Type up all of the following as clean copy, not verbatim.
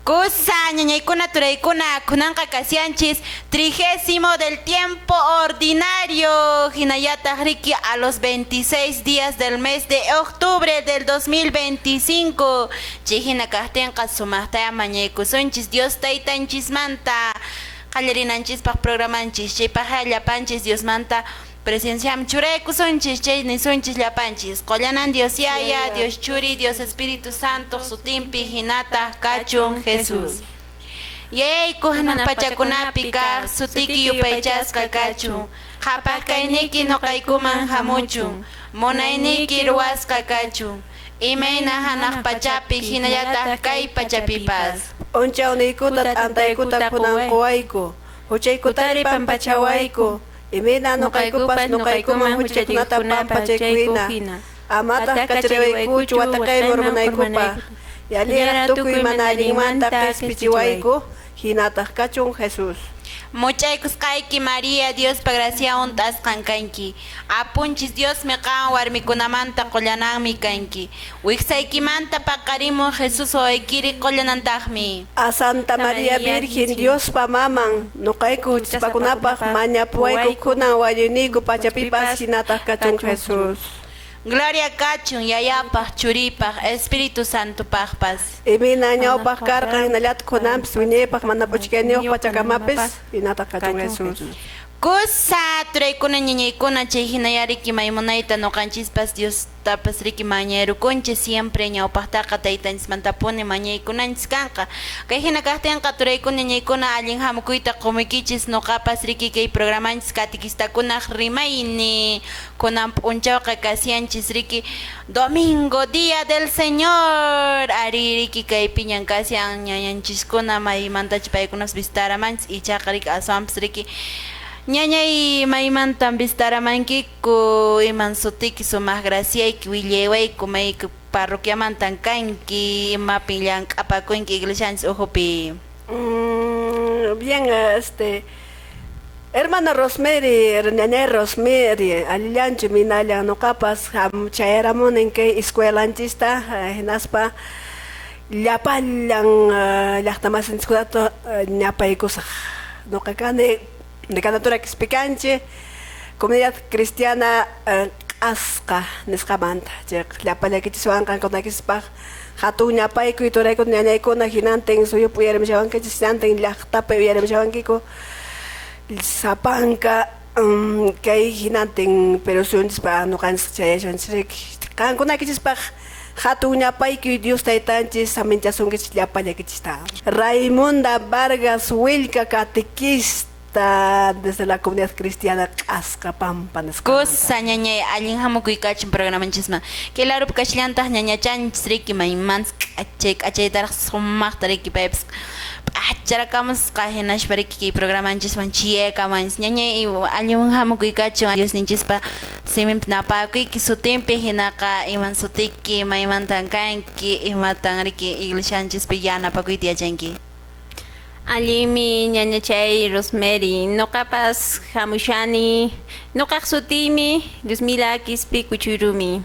Kusa ñañaykuna turaykuna kunanqa kashanchis trigésimo del tiempo ordinario hinallataq riki a los 26 días del mes de octubre del 2025 chay hina kaqtinqa sumaqta mañaykusunchis Dios taytanchismanta qallarinanchispaq programanchis chaypaqqa llapanchis Diosmanta presenciam churaykusunchis chay nisunchis llapanchis qollanan Dios Yaya, Dios Churi, Dios Espíritu Santo sutinpi hinataq kachun Jesús. Yayayku hanaq pachakunapi kaq sutiki yupaychasqa kachun qhapaq kayniyki nuqaykuman hamuchun munayniyki ruwasqa kachun imayna hanaq pachapi hinallataq kay pachapipas. P'unchawniykuta t'antaykuta kunan quwayku, huchaykutari pampachawayku, imayna nuqaykupas nuqaykuman huchaykunata pampachaykuhina, amataq kachariwaykuchu wataqayman urmanaykupaq, yalliraq tukuy mana allinmanta qispichiwayku, hinataq kachun Jesús. Much'aykusqayki María, Diospa graciawan hunt'asqan kanki. Apunchis Diosmi qan warmikunamanta qullananmi kanki. Wiksaykimanta paqarimuq Jesús wawaykiri qullanantaqmi. A Santa María Virgen, Diospa maman, nuqayku huchasapakunapaq mañapuwayku kunan wañuyniyku pachapipas hinataq kachun Jesús. Gloria kachun Yayapaq, Churipaq, Espíritu Santopaqpas. Imayna ñawpaq karqan hinallataq kunanpis wiñaypaq mana p'uchkayniyuq pachakamapis hinataq kachun Jesús. Kusa turaykuna ñañaykuna chay hinaya riki maymunayta nuqanchispas Diostapas riki mañayrukunchis siempre ñawpaqtaqa taytanchismantapuni mañaykunanchis kanqa. Kay hina kaqtinqa turaykuna ñañaykuna allin hamukuyta qumuykichis nuqapas riki kay programanchis katequistakunaq rimayni kunan p'unchawqa kashanchis riki domingo día del Señor ari riki kaypiñan kashan ñañanchiskuna maymantachu paykunas vistaramanchis ichaqa riki aswanpas riki ñañay maymantan vistaramankiku iman sutiki sumaq graciayki willaywayku mayku parroquiamantan kanki imapin llank'apakunki iglesianchis ukhupi. Bien, hermana Rosemary, ñañay Rosemary, allillanchu minallan nuqapas chayaramunin kay escuelanchista hinaspa llapallan llaqtamasinchikkunata ñapaykusaq. Nuqa kani Decanatura Quispicanchi, Comunidad Cristiana Q'asqa nisqamanta. Chayqa llapallaykichis qankunakispaq hatun ñapaykuy turaykuna ñañaykuna hinantin suyupi uyarimushawankichis hinantin llaqtapi uyarimushawankiku sapanka kay hinantin Perú suyunchispa nuqanchis chayashanchis riki. Qankunakichispaq hatun ñapaykuy Dios taytanchis saminchasunkichis llapallaykichista. Raimunda Vargas Huillca, catequista desde la comunidad cristiana Q'asqa Pampa nisqamanta. Kusa ñañay allin hamukuy kachun programanchisman. Kay larupi kashallantaq ñañachanchis riki maymantas k'achay k'achaytaraq sumaqta riki paypas p'acharakamusqa hinaspa riki kay programanchisman chiyakamanchis. Ñañay allin hamukuy kachun Diosninchispa siminpi napakuyki sutinpi hinaqa iman sutiki maymantan kanki imatan riki iglesianchispi yanapakuyta yachanki. Allinmi ñañachay Rosemary, nuqapas hamushani, nuqaq sutiymi Luzmila Quispi Kuchuyrumi.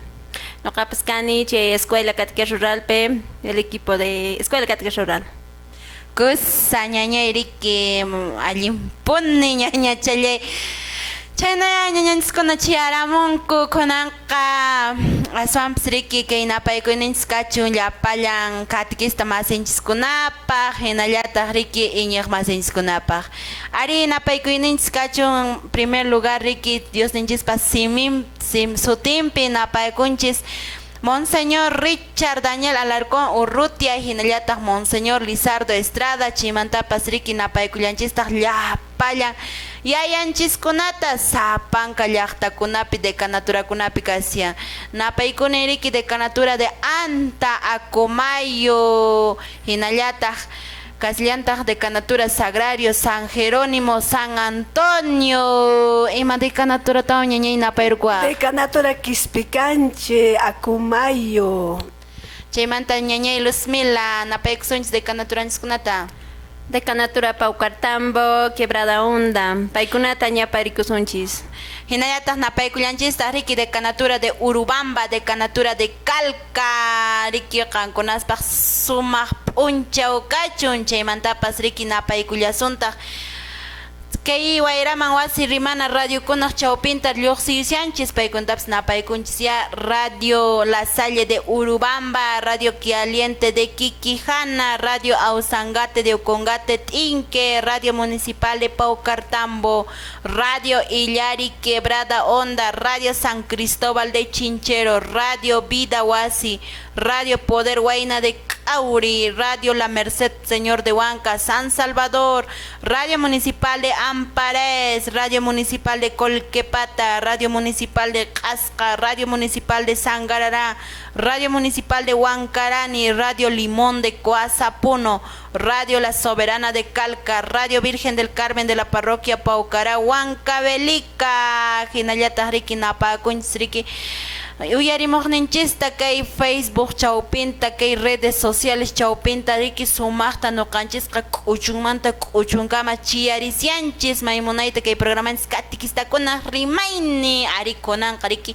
Nuqapas kani chay Escuela Catequesis Ruralpi, el equipo de Escuela Catequesis Rural. Kusa ñañay riki allinpuni ñañachallay. Chhaynaya ñañanchiskuna chayaramunku kunanqa aswanpas riki kay napaykuyninchis kachun llapallan catequista masinchiskunapaq hinallataq riki iñiq masinchiskunapaq. Ari napaykuyninchis kachun primer lugar riki Diosninchispa simin sutinpi napaykunchis Monseñor Richard Daniel Alarcón Urrutia hinallataq Monseñor Lizardo Estrada chaymantapas riki napaykullanchistaq llapallan yayanchiskunata sapanka llaqtakunapi decanaturakunapi kashan. Napaykuni riki decanatura de Anta Acomayo hinallataq kasllantaq decanatura Sagrario San Jerónimo San Antonio ima decanatura tawan ñañay napayrukua. Decanatura Quispicanchi Acomayo. Chaymanta ñañay Luzmila napaykusunchis decanaturanchiskunata. Decanatura Paucartambo, Quebrada Honda, paykunata ñaparikusunchis. Hinallataq napaykullanchistaq riki decanatura de Urubamba, decanatura de Calca, riki qankunaspaq sumaq p'unchaw kachun chaymantapas riki napaykullasuntaq kay Wayraman Wasi Rimana radiokunaq chawpinta lluqsiyushanchis paykunatapas napaykunchis ya Radio La Salle de Urubamba, Radio Caliente de Quiquijana, Radio Ausangate de Ocongate Tinque, Radio Municipal de Paucartambo, Radio Illari Quebrada Honda, Radio San Cristóbal de Chinchero, Radio Vida Wasi, Radio Poder Huayna de Cauri, Radio La Merced Señor de Huanca, San Salvador, Radio Municipal de Ampares, Radio Municipal de Colquepata, Radio Municipal de Casca, Radio Municipal de Sangarará, Radio Municipal de Huancarani, Radio Limón de Coazapuno, Radio La Soberana de Calca, Radio Virgen del Carmen de la Parroquia Paucará, Huancavelica, hinallataq riki napakunchis riki uyarimuqninchista kay Facebook chawpinta kay redes sociales chawpinta riki sumaqta nuqanchisqa k'uchunmanta k'uchunkama chiyarisianchis maymunayta kay programanchis katikistakuna rimayni ari kunanqa riki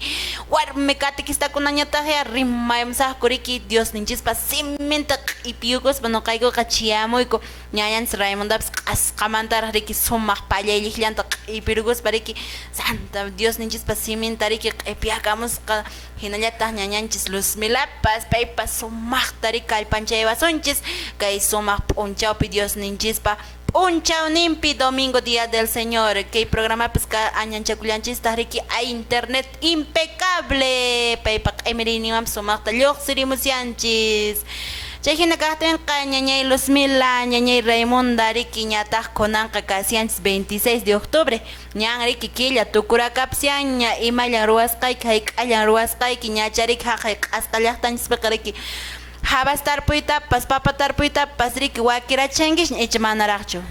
warmi katikistakunañataq ya rimaymusaqku riki Diosninchispa siminta q'ipiyukuspa nuqaykuqa chiyamuyku ñañanchis Raimundapas q'asqamantaraq riki sumaq pallayllaqllanta q'ipirquspa riki Santa Diosninchispa siminta riki q'ipiyakamusqa hinallataq ñañanchis Luzmilapas paypas sumaqta riki kallpanchaywasunchis kay sumaq p'unchawpi Diosninchispa p'unchawninpi domingo día del Señor kay programapas ka añanchakullanchistaq riki a internet impecable paypa q'imiriyninwanpas sumaqta lluqsirimusyanchis chay hina kaqtinqa ñañay Luzmila ñañay Raimunda riki ñataq kunanqa kasianchis 26 de octubre ñan riki killa tukurakapsianña imallan ruwasqayki hayk'allan ruwasqayki ñacha riki haqay q'asqa llaqtanchispiqa riki habas tarpuytapas papa tarpuytapas riki wakirachankish icha manaraqchu.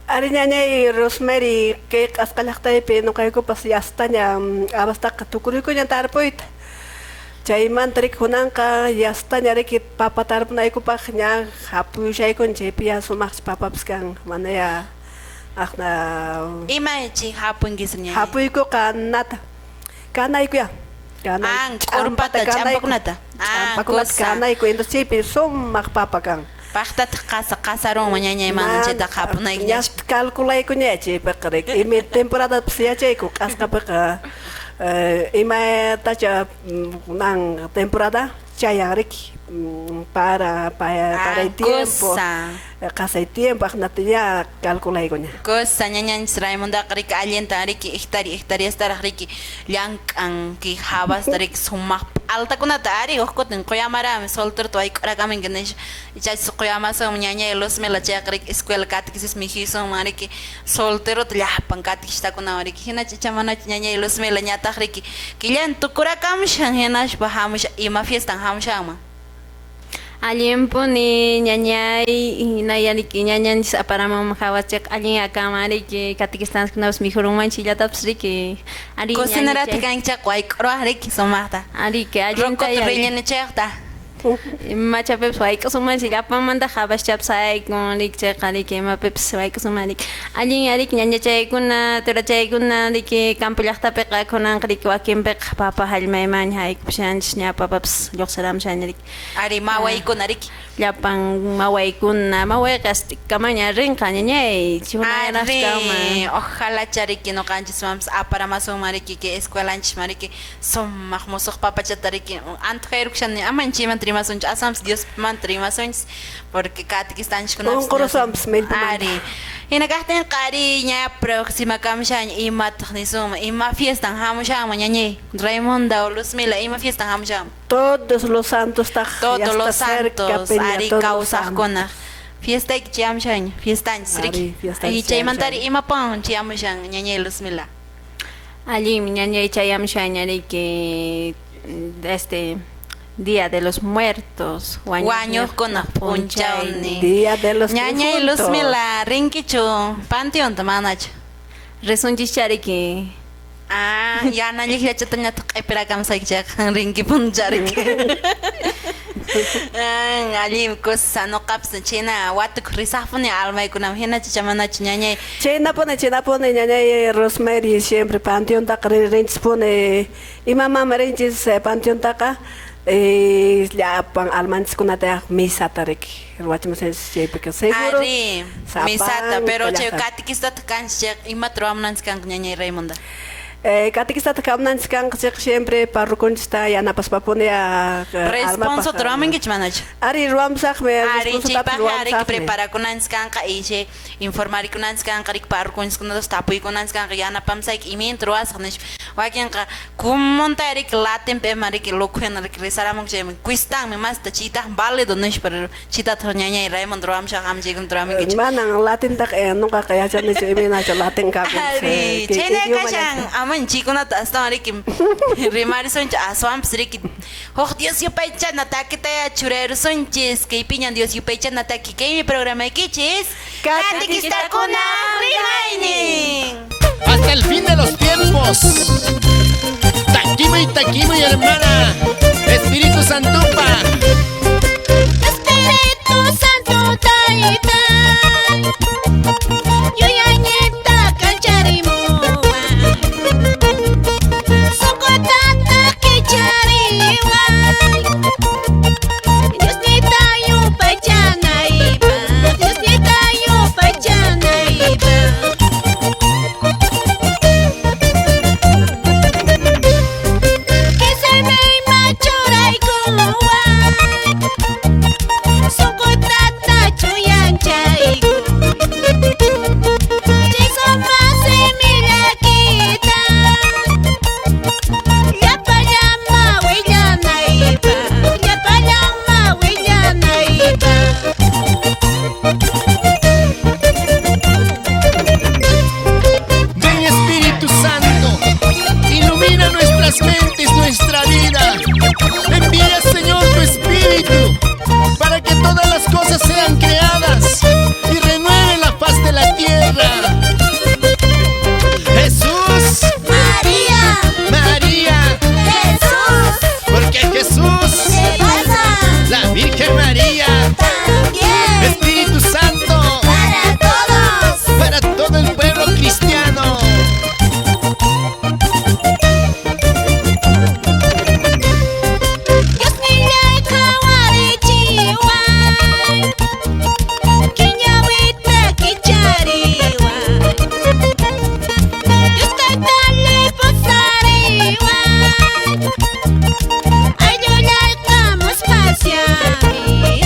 Ari ñañay Rosemary kay q'asqa llaqtaypi nuqaykupas yastaña abastaqa tukuruykuña tarpuyta. Chaymanta riki kunanqa yastaña riki papa tarpunaykupaq ña hapuyushaykun chaypi ya sumaqchis papapas kan mana ya aqna ima chay hapunkis ñañay hapuykuqa nata kanayku ya k'urpata ch'ampakunata ch'ampakunata kanayku entonces chaypi sumaq papa kan paqtataq qasa qasarunman ñañay mana chaytaqa hapunayki ña calculaykuña chaypiqa riki ima temporadapas yachayku q'asqapiqa imatacha nan temporada chayan riki para el tiempo qasay tiempo aqnata ya calculaykuña cosa ñañanchis Raimundaqa riki allintan riki hectareastaraq riki llank'an kay habasta riki sumaq p'altakunata ari huk kutin quyamarami solterota wayk'urakaminki nispa ichachis quyamasunmi ñañay Luzmila chayqa riki escuela katikisispa mikhusunman riki solterota llapan katikishtakunawan riki hinacha icha manachu ñañay Luzmila ñataq riki killan tukurakamushan hinaspa hamushan ima fiestan hamushanman. Allinpuni ñañay hinaya riki ñañanchis aparamun hawaschayqa allin akaman riki katikistanchikkunapas mikhurunmanchik chillatapas riki ari cocinarata kanki chayqa wayk'uruwaq riki sumaqta ariki allinta rocoto relleno chayqta machapipas wayk'usunmanchik llapanmanta habaschapas haykun riki chayqa riki imapipas wayk'usunman riki allin riki ñañachaykuna turachaykuna riki campo llaqtapiqa kunanqa riki wakinpiqa papa hallmaymanña haykupushanchis ña papapas lluqsiramushaña riki ari mawaykuna riki llapan mawaykuna mawayqa astikamaña rinqa ñañay ari ojalá chariki nuqanchismanpas aparamasunman riki kay escuelanchisman riki sumaq musuq papachata riki antojayrukushani aman chaymanta rimasunchu asampas Diosmanta rimasunchis porque katikistanchikkunapas unqurusunpas millpumanta ari hina kaqtinqa ari ña próxima kamushaña imataq nisunman ima fiestan hamushanman ñañay Raimunda o Luzmila ima fiestan hamushanman todos los santos taq todos los santos ari kawsaqkunaq fiestayki chayamushanña fiestanchis riki y chaymantari imapan chayamushan ñañay Luzmila. Allinmi ñañay chayamushaña riki este Día de los Muertos wañuqkunaq p'unchawnin Día de los ñañay Luzmila rinkichu panteonta manachu risunchis riki yana llikllachatañataq q'ipirakamusayki chayqa rinki p'unchariki allin cosa nuqapas chayna watukuq risaqpuni almaykunaman hinachu icha manachu ñañay chaynapuni ñañay Rosemary siempre panteontaqa rinchispuni imamanmi rinchis panteontaqa Llapan almanchiskunata misata riki ruwachimusanchis chaypiqa seguro. Ari, misata, pero chay katikistata kanchis imata ruwamunanchis kanqa ñañay Raymunda? Katikistata kamunanchis kanqa chayqa siempre parroconchista yanapaspapuni Responsota ruwamunkichis manachu? Ari, ruwamusaqmi. Ari, chaypaqqa riki preparakunanchis kanqa y chay informarikunanchis kanqa riki parroconchiskunatapas tapuykunanchis kanqa yanapamusayki imaynata ruwasaq nispa. Wakinqa kumunta riki latinpi ima riki loco hina riki rezaramunku chaymi cuestanmi masta chaytaq válido nispa chaytataq ñañay Raymunda ruwamushaq ama chaykunata ruwamunkichis. Manan latintaqa nuqaqa yachanichu imaynachu latin kapin. Ari, chayna kashan aman chaykunata astawan riki rimarisunchis aswanpas riki huk Dios yupaychana takitaya churayrusunchis kaypiñan Dios yupaychana taki kaymi programaykichis Katikistakuna rimaynin. Hasta el fin de los tiempos. Taquimo y taquimo y hermana. Espíritu Santupa. Espíritu Santo taita. Yuyañita kancharimuwa. Sunqutata kichariway. Diosnita yupaychanaypaq. Diosnita yupaychanaypaq. Kisaymay churaykuway. Sunqutata chuyanchayku. Chay sumaq simillakita. Llapallama willanaypaq. Llapallama willanaypaq. Ven Espíritu Santo, ilumina nuestras mentes, nuestra vida. Envía, Señor, tu Espíritu para que todas las cosas sean creadas y renueve la faz de la tierra. Jesús, María, María, Jesús, porque Jesús, ¿qué pasa? la Virgen María, También, Espíritu Santo, para todos, para todo el pueblo cristiano. Dios millay qhawarichiway. Kiñawita kichariway. Dios tayta lipusariway. Ayllullayqa musphasllami.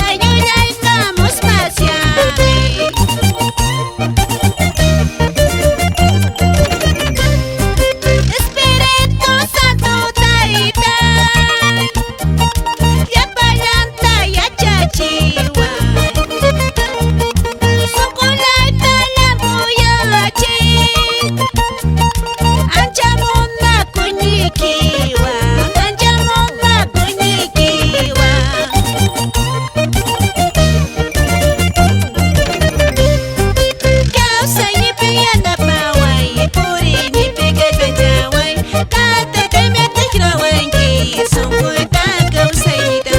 Ayllullayqa musphasllami. Espíritu Santo tayta. Llapallanta yachachiway. Sunqullayta llampuyachiy. Ancha munakuynikiwan. Ancha munakuynikiwan. Kawsaynipi yanapaway, puriynipi kallpachaway, qataytaymi tikrawanki, sunquyta kawsaynita.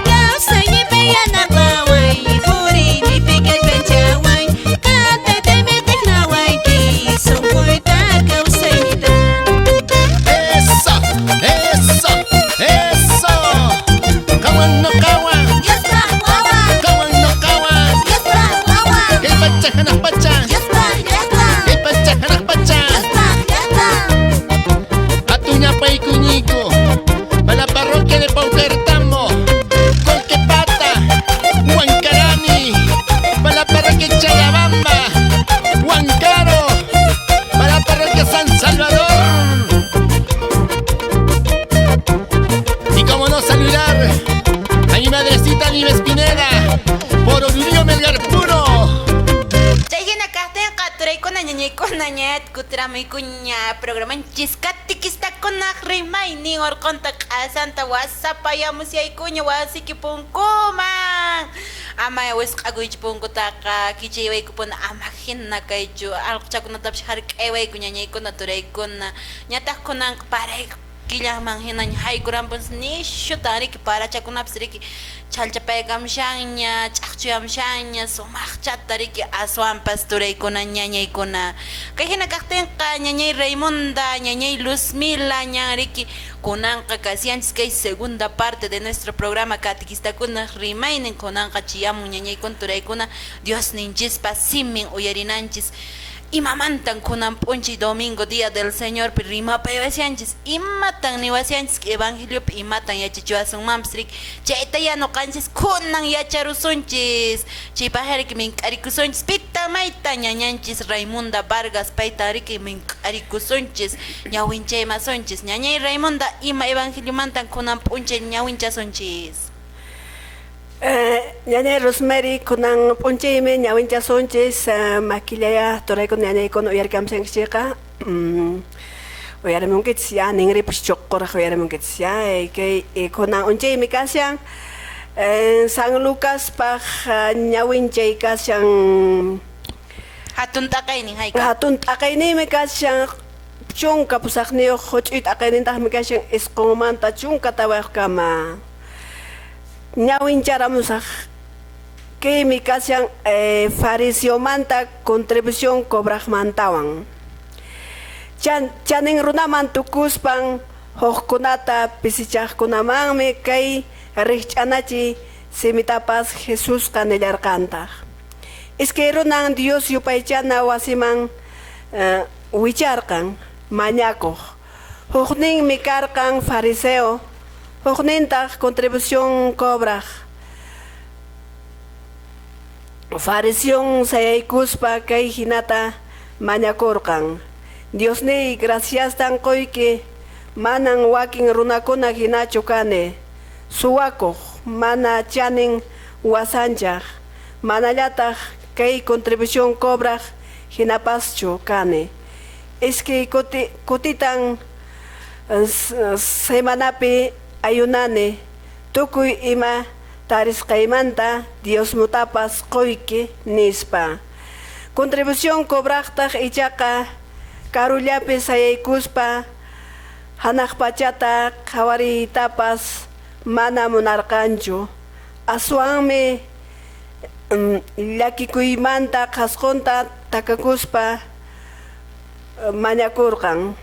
Kawsaynipi yanapaway, puriynipi kallpachaway, qataytaymi tikrawanki, sunquyta kawsaynita. Eso, eso, eso. Kawan no kawan, Diospaq wawan, kawan no kawan. Diospaq wawan, Kay pacha hanaq pacha, Diospaq llaqtan, kay pacha hanaq pacha. Diospaq llaqtan. Atuñapaykuñiku, pa la parroquia de Paucartambo, Colquepata, Huancarani, pa la parroquia Chayabamba, Huancaro, pa la parroquia San Salvador. Y como no saludar a mi madrecita Nieves Pineda, por Orgullo Melgar Puro. Chay hina kaqtinqa turaykuna ñañaykuna ñayat kutiramuykuña programanchis katikistakunaq rimaynin urqunta q'asanta wasapayamusyaykuña wasiki punkuman. Ama wisq'akuychu punkutaqa kichaywayku ama hina kaychu allquchakunatapas hark'aywayku ñañaykuna turaykuna ñataq kunanqa paray Killaqman hinaña haykurampunsi nishutan riki parachakunapis riki chhallchapaykamushanña ch'aqchuyamushanña sumaqchata riki aswanpas turaykuna ñañaykuna kay hina kaqtinqa ñañay Raimunda ñañay Luzmila ñan riki kunanqa kasianchis kay segunda parte de nuestro programa catequistakuna rimaynin kunanqa chiyamun ñañaykuna turaykuna Diosninchispa simin uyarinanchis imamantan kunan p'unchay domingo día del Señorpi rimapayawashanchis imatan niwashanchis evangeliopi imatan yachachiwasunmanpis riki chayta ya nuqanchis kunan yacharusunchis chaypaqqa riki mink'arikusunchis pita mayta ñañanchis Raimunda Vargas payta riki mink'arikusunchis ñawinchaymasunchis ñañay Raimunda ima evangeliomantan kunan p'unchay ñawinchasunchis. Ñañay Rosemary kunan p'unchaymi ñawinchasunchis makillaya turaykuna ñañaykuna uyarikamushankichikqa uyarimunkichis ya ninripas chuquraq uyarimunkichis ya kay kunan unchaymi kashan San Lucaspaq ñawinchay kashan hatun t'aqaynin hayka hatun t'aqayninmi kashan 18 huch'uy t'aqaynintaqmi kashan 9manta 14kama. Ñawincharamusaq kaymi kashan fariseomanta contribución cobraqmantawan. Chanin runaman tukuspan hukkunata pisichaqkunamanmi kay rikch'anachi simitapas Jesusqa nillarqantaq. Iskay runan Dios yupaychana wasiman wicharqan mañakuq. Hukninmi karqan fariseo, huknintaq contribución cobraq. Fariseon sayaykuspa kay hinata mañakurqan. Diosniy, graciastan quyki, manan wakin runakuna hinachu kani, suwakuq, mana chanin wasanchaq, manallataq kay contribución cobraq hinapaschu kani. Iskay kutitan semanapi ayunani, tukuy ima tarisqaymanta Diosmutapas quyki nispa. Contribución cobraqtaq ichaqa karullapi sayaykuspa hanaq pachata qhawariytapas mana munarqanchu. Aswanmi llakikuymanta qhasqunta takakuspa mañakurqan.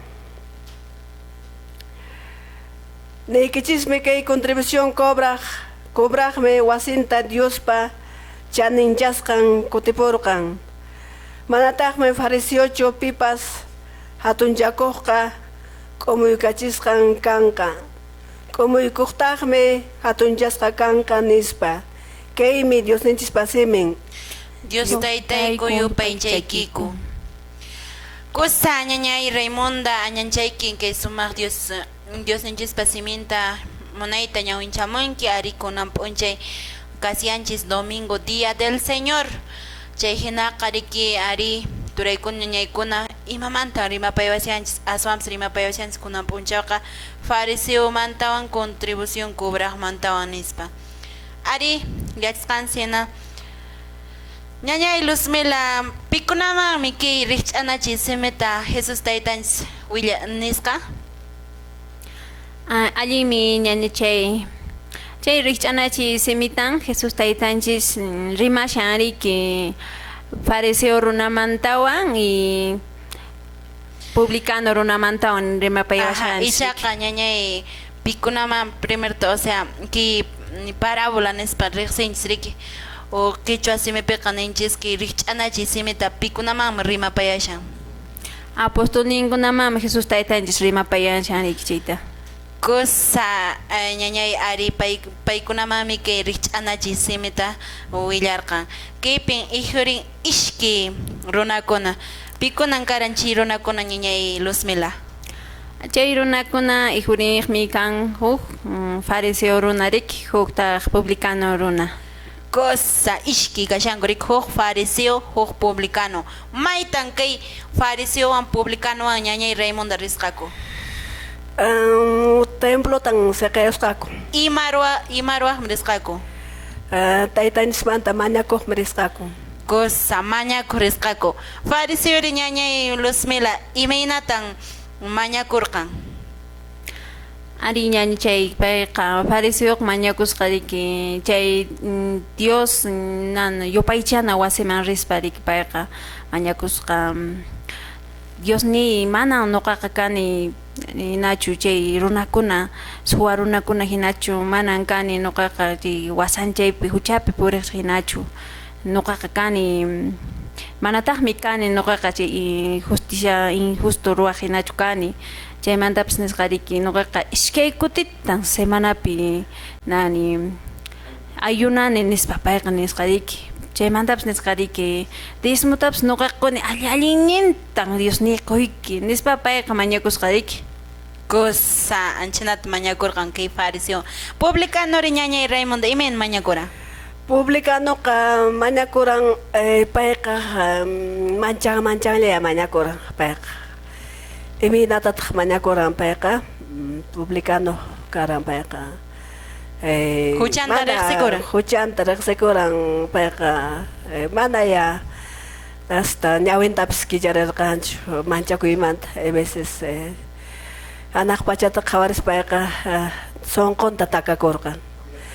Niykichismi kay contribución cobraqmi wasinta Diospa chaninchasqan kutipurqan. Manataqmi fariseochu pipas hatunchakuqqa k'umuykachisqan kanqa. K'umuykuqtaqmi hatunchasqa kanqa nispa. Kaymi Diosninchispa simin. Dios taytayku yupaychaykiku. Kusa ñañay Raimunda añanchaykin kay sumaq Dios Diosninchispa siminta munayta ñawinchamunki ari kunan p'unchay kasianchis domingo día del Señor. Chay hinaqa riki ari turaykuna ñañaykuna imamanta rimapayawashanchis aswanpas rimapayawashanchis kunan p'unchawqa fariseomantawan contribución cobraqmantawan nispa. Ari yachasqanchis hina ñañay Luzmila pikunamanmi kay rikch'anachiy simita Jesús taytanchis willa nisqa. Allinmi ñañachay. Chay rikch'anachiy simitan Jesús taytanchis rimashan riki fariseo runamantawan y publicano runamantawan rimapayawashanchis. Ichaqa ñañay pikunaman primerto, o sea, kay parábola nispa riqsinchis riki o qichwa simipiqa ninchis kay rikch'anachiy simita pikunamanmi rimapayashan. Apostolninkunamanmi Jesús taytanchis rimapayashan riki chayta. Kusa ñañay ari paykunamanmi kay rikch'anachiy simita willarqan. Kaypin ijurin ishki runakuna. Pikunan karan chay runakuna ñañay Luzmila. Chay runakuna ijurinmi kan huk fariseo runa riki, huktaq publicano runa. Kusa ishki kashanku riki, huk fariseo, huk publicano. Maytan kay fariseowan publicanowan ñañay Raimunda risqaku. Templotan siqayusqaku. Imaruwaqmi risqaku. Taytanchismanta mañakuqmi risqaku. Kusa mañakuq risqaku. Fariseori ñañay Luzmila imaynatan mañakurqan. Ari ñañachay, payqa fariseoqa mañakusqa riki chay Dios nan yupaychana wasiman rispa riki payqa mañakusqa Diosniy manan nuqaqa kani hinachu chay runakuna suwa runakuna hinachu manan kani nuqaqa chay wasanchaypi huchapi puriq hinachu nuqaqa kani manataqmi kani nuqaqa chay justicia injusto ruwaq hinachu kani chaymantapas nisqa riki nuqaqa iskay kutitan semanapi nani ayunani nispa payqa nisqa riki chaymantapas nisqa riki diezmotapas nuqaqa quni alli allinnintan Diosniy quyki nispa payqa mañakusqa riki. Kusa anchanata mañakurqan kay fariseo. Publicanori ñañay Raimundo imayna mañakuran? Publicanoqa mañakuran payqa manchan manchanlla mañakuran payqa. Imaynatataq mañakuran payqa? Publicano karan payqa. Huchanta riqsikuran. Huchanta riqsikuran payqa mana ya hasta ñawintapis kicharirqanchu manchakuymanta a veces hanaq pachata qhawarispa payqa sunqunta takakurqan.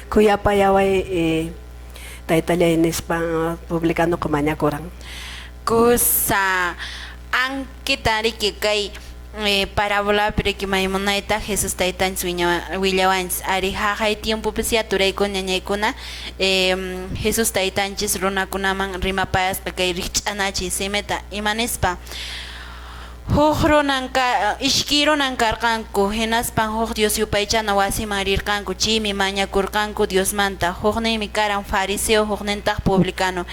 Khuyapayaway taytallay nispan publicanoqa mañakuran. Kusa ankita riki kay parábolapi riki maymunayta Jesús taytanchis willawanchis ari haqay tiempopis ya turaykuna ñañaykuna Jesús taytanchis runakunaman rimapayasqa kay rikch'anachiy simita ima nispa huk runan iskay runan karqanku hinaspan huk Dios yupaychana wasiman rirqanku chaymi mañakurqanku Diosmanta hukninmi karan fariseo huknintaq publicano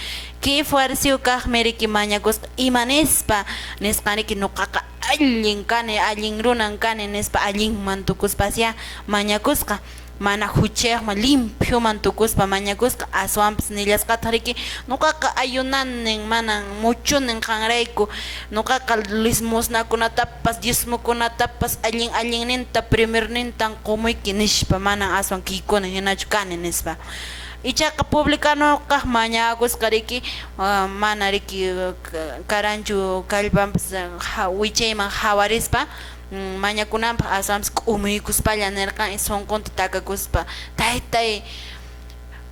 kay fariseo kaqmi riki mañakusqa ima nispa nisqan riki nuqaqa allin kani allin runan kani nispa allinman tukuspasya mañakusqa mana huchayuqman limpioman tukuspa mañakusqa aswanpas nillasqataq riki nuqaqa ayunanin manan muchunin qanrayku nuqaqa limosnakunatapas diezmokunatapas allin allinninta primernintan qumuyki nispa manan aswan kiykuna hinachu kani nispa ichaqa publicanoqa mañakusqa riki mana riki karanchu kallpanpas wichayman hawarispa mañakunanpaq aswanpas k'umuykuspalla nirqan sunqunta takakuspa taytay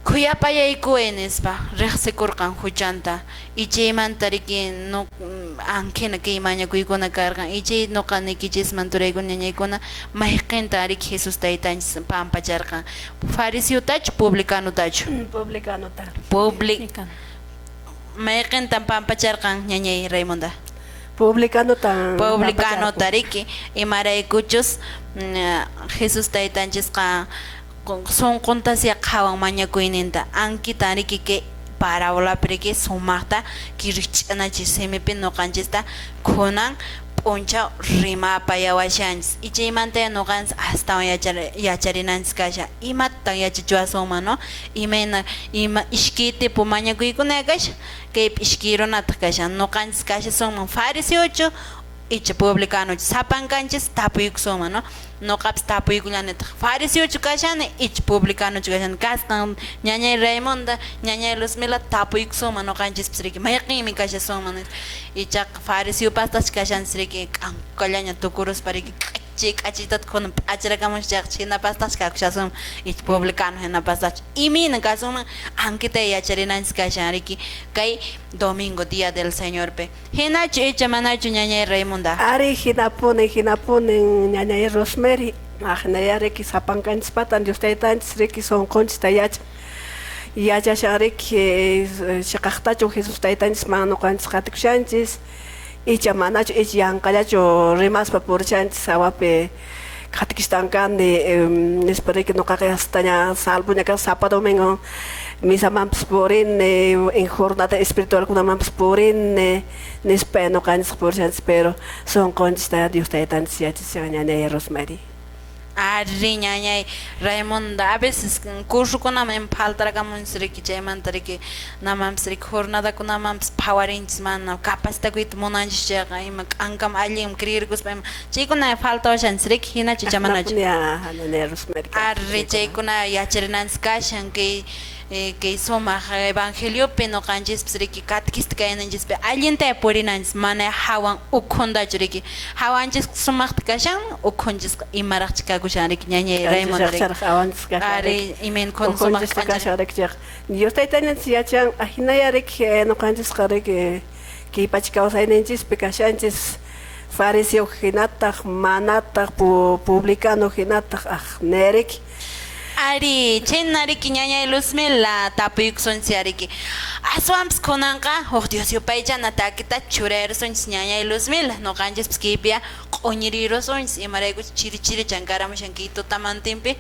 khuyapayaykuway nispa riqsikurqan huchanta ichaymanta riki ankhina kay mañakuykuna karqan ichay nuqa niykichisman turaykuna ñañaykuna mayqintan riki Jesús taytanchis pampacharqan fariseotachu publicanotachu? Publicanota. Mayqintan pampacharqan ñañay Raimunda? Publicanota. Publicanota riki imaraykuchus Jesús taytanchisqa sunquntasya qhawan mañakuyninta ankita riki kay parábolapi riki sumaqta kirikch'anachiy simipi nuqanchista kunan p'unchaw rimapayawashanchis ichaymanta nuqanchis astawan yacharinanchis kashan imatan yachachiwasunman no imayna ima iskay tipo mañakuykuna kashan kaypi iskay runataq kashan nuqanchis kashasunman fariseochu icha publicanochu sapankanchis tapuykusunman no nuqapis tapuykullanitaq fariseochu kashani icha publicanochu kashani kasqan ñañay Raimunda ñañay Luzmila tapuykusunman nuqanchispis riki mayqinmi kashasunman ichaqa fariseopastaqchu kashanchis riki k'ankukallaña tukuruspa riki k'achi k'achitata kunan p'acharakamunchis chayqa hinapastaqchu kakushasunman icha publicano hinapastaqchu imayna kasunman ankita yacharinanchis kashan riki kay domingo día del Señorpi hinachu icha manachu ñañay Raimunda? Ari hinapuni hinapuni ñañay Rosemary aqnaya riki sapankanchispatan Dios taytanchis riki sunqunchista yachan yachashan riki chiqaqtachu Jesús taytanchis mana nuqanchis qatikushanchis icha manachu icha yanqallachu rimaspa purishanchis hawapi qatikishtan kani nispa riki nuqaqa hastaña salvoña kasqa sapa domingo misamanpas purini en jornada espiritualkunamanpas purini nispa nuqanchis purishanchis pero sunqunchista Dios taytanchis yachachishan ñañay Rosemary. Ari ñañay Raimunda a veces cursokunaman ima faltarakamunchis riki chaymanta riki namanpis riki jornadakunamanpis phawarinchis mana capacitakuyta munanchis chayqa ima k'ankama allinmi creerkuspa ima chaykuna faltawashanchis riki hinachu icha manachu? Ari chaykuna yacharinanchis kashan kay Kay sumaq evangeliopi nuqanchispas riki katkista kaynanchispi allinta purinanchis mana hawan ukhuntachu riki hawanchis sumaqta kashan ukhunchisqa imaraqchi kakushan riki ñañay Raymonda riki ari imayn kun sumaq kashan riki Dios taytanchis yachan ahinaya riki nuqanchisqa riki kay pacha kawsayninchispi kashanchis fariseo hinataq manataq publicano hinataq aj neriki. Ari, chayna riki ñañay Luzmila tapuykusunchis riki. Aswanpas kunanqa huk Dios yupaychana takita churayrusunchis ñañay Luzmila nuqanchispas kaypiya q'uñirirusunchis imaraykuchus chiri chiri chankaramushan kay tutamantinpi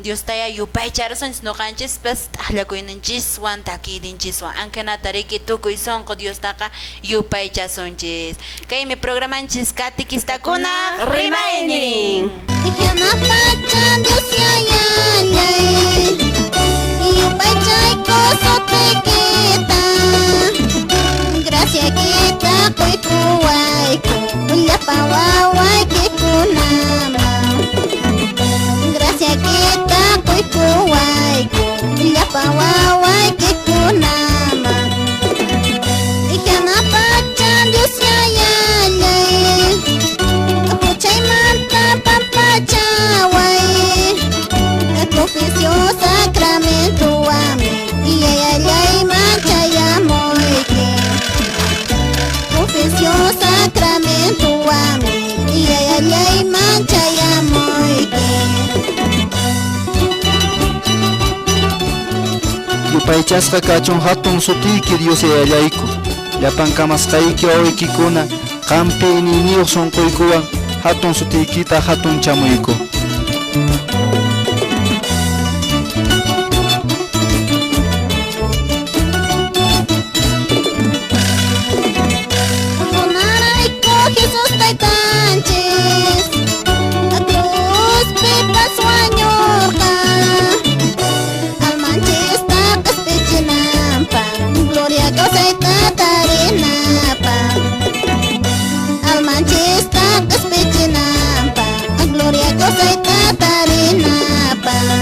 Diostaya yupaycharusunchis nuqanchispas t'aqllakuyninchiswan takiyninchiswan ankanata riki tukuy sunqu Diostaqa yupaychasunchis. Kaymi programanchis katikistakuna rimaynin. Pacha Dios yayallay, yupaychayku sutiykita. Gracias kita quykuwayku, llapa wawaykikunaman. Gracias kita quykuwayku, llapa wawaykikunaman. Pacha Dios yayallay, huchaymanta pampachaway. Confesión sacramento amén, yayallayman chayamuyki. Confesión sacramento amén, yayallayman chayamuyki. Yupaychasqa kachun hatun sutiyki Dios yayallayku. Llapan kamasqayki wawaykikuna qampi iñiyniyuq sunquykuwan hatun sutiykita hatun chamuyku. Runarayku Jesús taytanchis, cruzpipas wañurqa. Almanchista qispichinanpaq, gloria kawsayta tarinapaq. Almanchista qispichinanpaq, gloria kawsayta tarinapaq.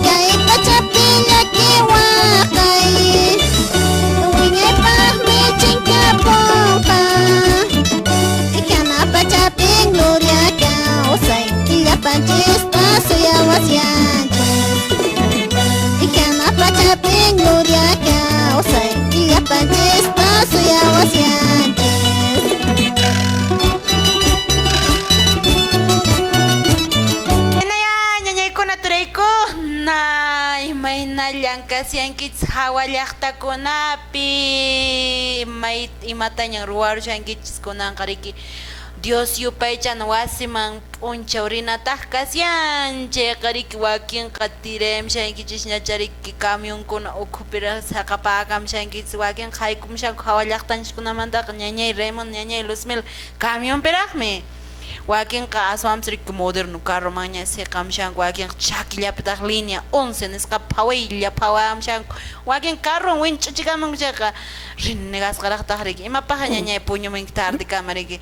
Kay pachapi llaki waqay, wiñaypaqmi chinkapunqa. Hanaq pachapi gloria kawsay, llapanchista suyawasyanchis. Hanaq pachapi gloria kawsay, llapanchista suyawasyanchis. Hinaya ñañaykuna turaykuna imaynallan kasyankichis hawa llaqtakunapi imatañan ruwarushankichis kunanqa riki Dios yupaychana wasiman p'unchaw rinataq kasyan chayqa riki wakinqa tirayamushankichisñacha riki camionkuna ukhupiraq saqapakamushankichis wakinqa haykumushanku hawa llaqtanchiskunamantaqa ñañay Raymond ñañay Luzmila camionpiraqmi. Wakinqa aswanpas riki moderno carromanña siqamushanku wakinqa chakillapitaq línea 11 nisqa phawaylla phawamushanku wakin carron winch'uchikamunku chayqa rinegasqaraqtaq riki imapaqqa ñañay puñumunki tardekama riki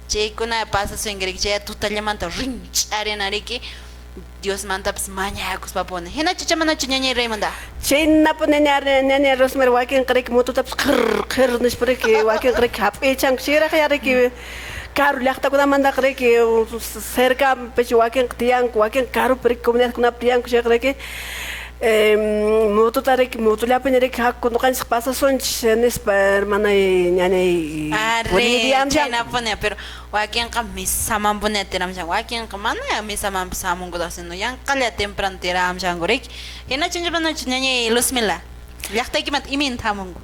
chaykuna pasasunki riki chay tutallamanta rinch'arina riki Diosmantapas mañakuspapuni hinachu chamanachu ñañay Raymonda. Chaynapuni ñañay Rosemary wakinqa riki motutapas qhir qhir nispa riki wakinqa riki hap'ichanku chayraq ya riki karu llaqtakunamantaqa riki cercapichu wakinqa tiyanku wakinqa karupi riki comunidadkunapi tiyanku chayqa riki motota riki motollapiña riki haku nuqanchis pasasunchis nispa hermanay ñañay Arre, chaynapuni pero wakinqa misamanpuni tiramushanku wakinqa mana misamanpas hamunkuta sino yanqalla temprano tiramushanku riki hinachu manachu ñañay Luzmila llaqtaykimanta imaynata hamunku.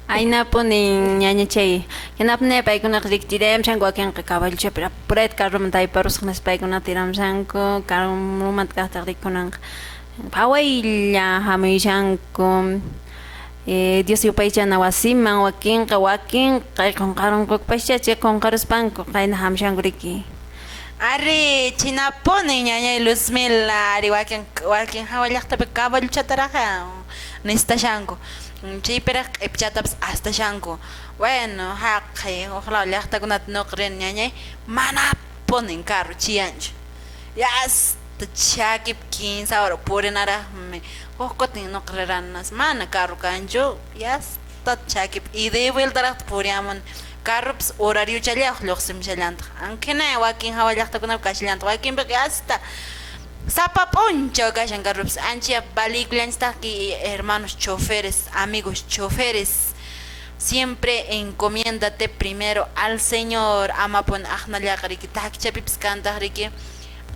Aynapunin ñañachay. Hinapuni paykunaqa riki tiramushanku wakinqa caballochapi apurayta carromanta ayparusqa nispa paykuna tiramushanku carromanta kaqtaq riki kunanqa phawaylla hamuyashanku Dios yupaychana wasiman wakinqa wakinqa qunqarunqupascha chay qunqaruspanku qayna hamushanku riki. Ari, chinapuni ñañay Luzmila ari wakin wakin hawa llaqtapi caballochataraq nistashanku. Chaypiraq q'ipchatapas astashanku. Bueno, haqay huk law llaqtakunata nuqa rini ñañay manapunin carro chiyanchu. Chakipi kinsa hora purinaraqmi. Huk kutin nuqa rirani mana carro kanchu, yasta chakipi ida y vueltaraqta puriamuni. Carropas horariochallaq lluqsimushallantaq. Aunque wakin hawa llaqtakunapi kashallantaq, wakinpiqa hasta sapa p'unchaw kashan carropas. Ancha valikullanchistaq hermanos choferes, amigos choferes. Siempre encomiéndate primero al Señor. Amapun aqnallaqa riki takichapipas kantaq riki.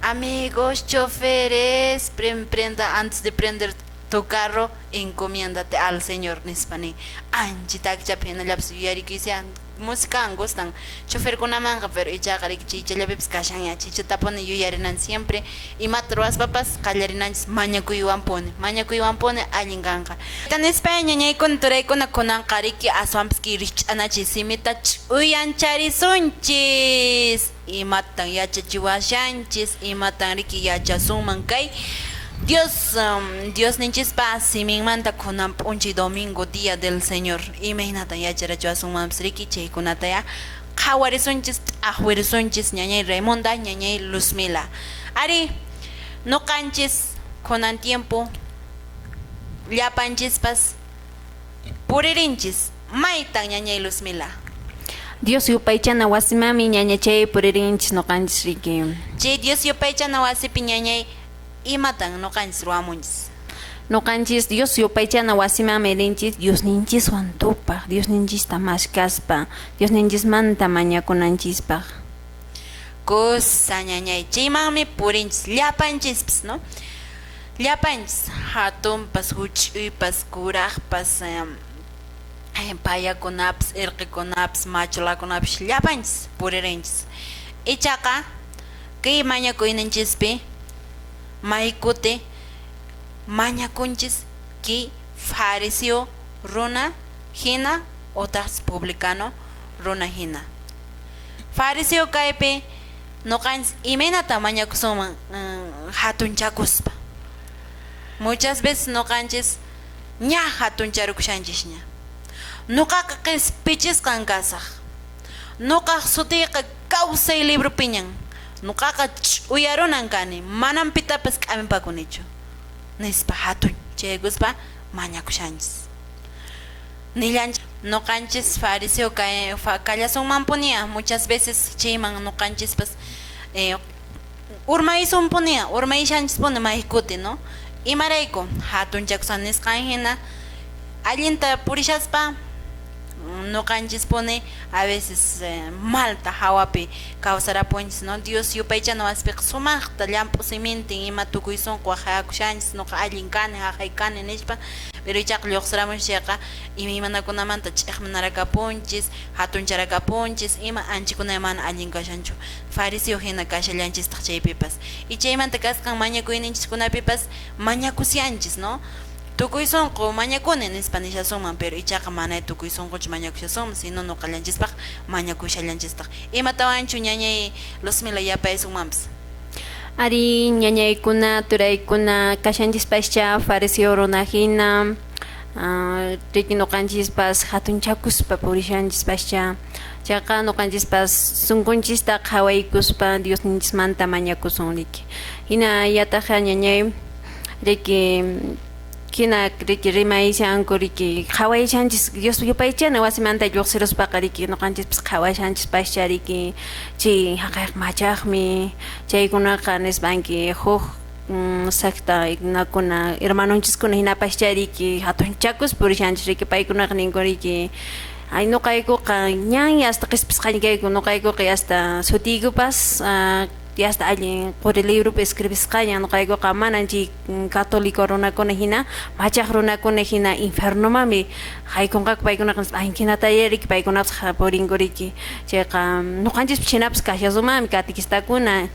Amigos choferes, prenda antes de prender tu carro, encomiéndate al Señor nispa nin. Ancha takichapi hinallapas yuyarikuysiya música gustan choferkunamanqa, pero ichaqa riki chaychallapipas kashanña chaychatapuni yuyarinan siempre imata ruwaspapas qallarinanchis mañakuywanpuni, mañakuywanpuni allin kanqa. Nispa ñañaykuna turaykuna kunanqa riki aswanpas kay rikch'anachiy simita ch'uyancharisunchis. Imatan yachachiwashanchis, imatan riki yachasunman kay Dios Diosninchispa siminmanta kunan p'unchay domingo día del Señor imaynatan yacharachiwasunmanpas riki chaykunata ya qhawarisunchis t'aqwirisunchis ñañay Raimonda ñañay Luzmila. Ari nuqanchis kunan tiempo llapanchispas puririnchis maytan ñañay Luzmila. Dios yupaychana wasimami ñañachay puririnchis nuqanchis riki. Chay Dios yupaychana wasipi ñañay imatan nuqanchis ruwamunchis. Nuqanchis Dios yupaychana wasimanmi rinchis Diosninchiswan tupaq, Diosninchista mashkaspa, Diosninchismanta mañakunanchispaq. Kusa ñañay chaymanmi purinchis llapanchispas, ¿no? Llapanchis hatunpas huch'uypas kuraqpas payakunapas irqikunapas machulakunapas llapanchis puririnchis. Ichaqa kay mañakuyninchispi maykuti mañakunchis kay fariseo runa hina otaq publicano runa hina. Fariseo kaypi nuqanchis imaynata mañakusunman hatunchakuspa. Muchas veces nuqanchis ña hatuncharukushanchisña. Nuqaqa qispichisqan kasaq. Nuqaq sutiyqa kawsay libropiñan. Nuqaqa ch'uyarunan kani, manam pitapas k'aminpakunichu. Nispa hatunchaykuspa mañakushanchis. Nillanchis nuqanchis fariseo kallasunmanpunia, muchas veces chayman nuqanchispas urmaysunpunia, urmayshanchispuni maykuti, ¿no? Imarayku hatunchakusan nisqan hina allinta purishaspa nuqanchispuni a veces malta hawapi kawsarapunchis, ¿no? Dios yupaychana wasipiqa sumaqta llamp'u simintin ima tukuy sunqu waqhayakushanchis nuqa allin kani haqay kani nispa, pero ichaqa lluqsiramunchis chayqa imaymanakunamanta ch'iqmanarakapunchis, hatuncharakapunchis, ima anchikuna mana allin kashanchu. Fariseo hina kashallanchistaq chaypipas. Y chaymanta kasqan mañakuyninchiskunapipas mañakusyanchis, ¿no? Tukuy sunqu mañakuni nispa nishasunman, pero ichaqa mana tukuy sunquchu mañakushasunman, sino nuqallanchispaq mañakushallanchistaq. Imatawanchu ñañay Luzmila yapaysunmanpas. Ari ñañaykuna turaykuna kashanchispascha fariseo runa hina, riki nuqanchispas hatunchakuspa purishanchispascha. Chaqa nuqanchispas sunqunchista qhawaykuspa Diosninchismanta mañakusun riki. Hina yataqa ñañay riki hina riki rimayshanku riki qhawayshanchis Dios yupaychana wasimanta lluqsiruspaqa riki nuqanchispas qhawashanchispascha riki chay haqayq machaqmi chaykunaqa nispanki huk secta ignakuna hermanonchiskuna hinapascha riki hatunchakus purishanchis riki paykunaqa ninku riki ay nuqaykuqa ñan hasta qhispisqaña kayku nuqaykuqa hasta sutiykupas hasta allin quri libropi escribisqaña nuqaykuqa manan chay católico runakuna hina machaq runakuna hina infernomami haykunqaku paykunaqa ankinataya riki paykunapas purinku riki chayqa nuqanchispas chhinapas kashasunmanmi catequistakuna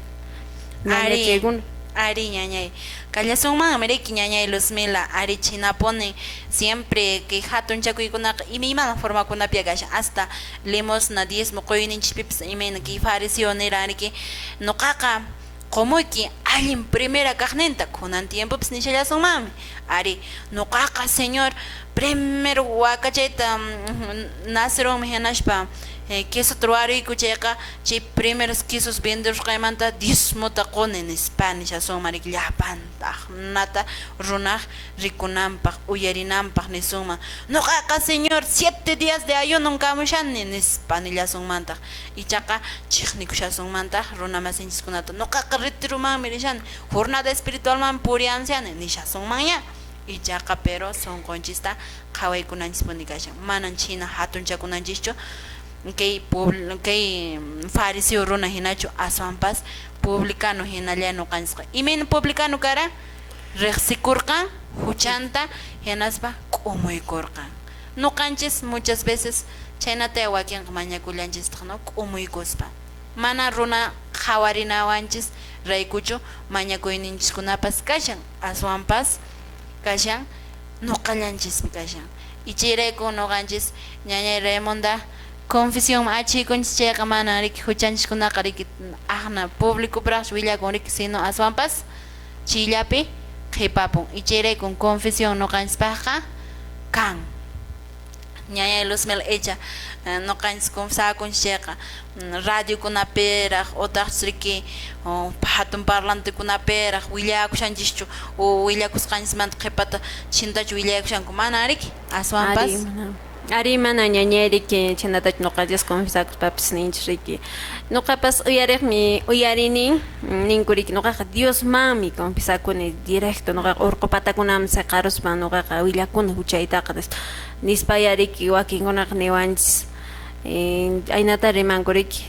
ñañachaykuna. Ari ñañay kallasunmanmi riki ñañay Luzmila ari chinapuni siempre kay hatunchakuykunaqa imaymana formakunapi kashan hasta limosna diezmo quyninchispipas imayna kay fariseo niran riki nuqaqa qumuyki allin primera kaqninta kunan tiempopas nishallasunmanmi ari nuqaqa Señor primero wakachayta nacirunmi hinaspa Queso ruwaruyku chayqa chay primeros quesos venderusqaymanta diezmota quni nispa nishasunman riki llapanta aqnata runaq rikunanpaq uyarinanpaq nisunman nuqaqa señor 7 días de ayuno kamushani nispa nillasunmantaq ichaqa chiqnikushasunmantaq runa masinchiskunata nuqaqa retiromanmi rishani jornada espiritualman puriansiani nishasunmanña ichaqa pero sunqunchista qhawaykunanchispuni kashan manan chhina hatunchakunanchischu kay kay fariseo runa hinachu aswanpas publicano hinalla nuqanchisqa imayna publicano kara riqsikurqan huchanta hinaspa k'umuykurqan nuqanchis muchas veces chhaynata wakinqa mañakullanchistaq no k'umuykuspa mana runa qhawarinawanchis raykuchu mañakuyninchiskunapas kashan aswanpas kashan nuqallanchispi kashan y chayrayku nuqanchis ñañay Raimonda confesión achiykunchis chayqa manan riki huchanchiskunaqa riki aqna públicopraqchu willakun riki sino aswanpas chayllapi qhipapun y chayraykun confesión nuqanchispaqqa kan ñañay Luzmel echa nuqanchis confesakunchis chayqa radiokunapiraq utaqchus riki hatun parlantekunapiraq willakushanchischu o willakusqanchismanta qhipata chintachu willakushanku mana riki aswanpas Ari mana ñañay riki chhaynatachu nuqanchis confesakuspapis ninchis riki nuqapas uyariqmi uyarinin ninku riki nuqaqa Diosmanmi confesakuni directo nuqaqa urqu patakunaman siqaruspa nuqaqa willakuni huchaytaqa nispa riki wakinkunaqa niwanchis aynata rimanku riki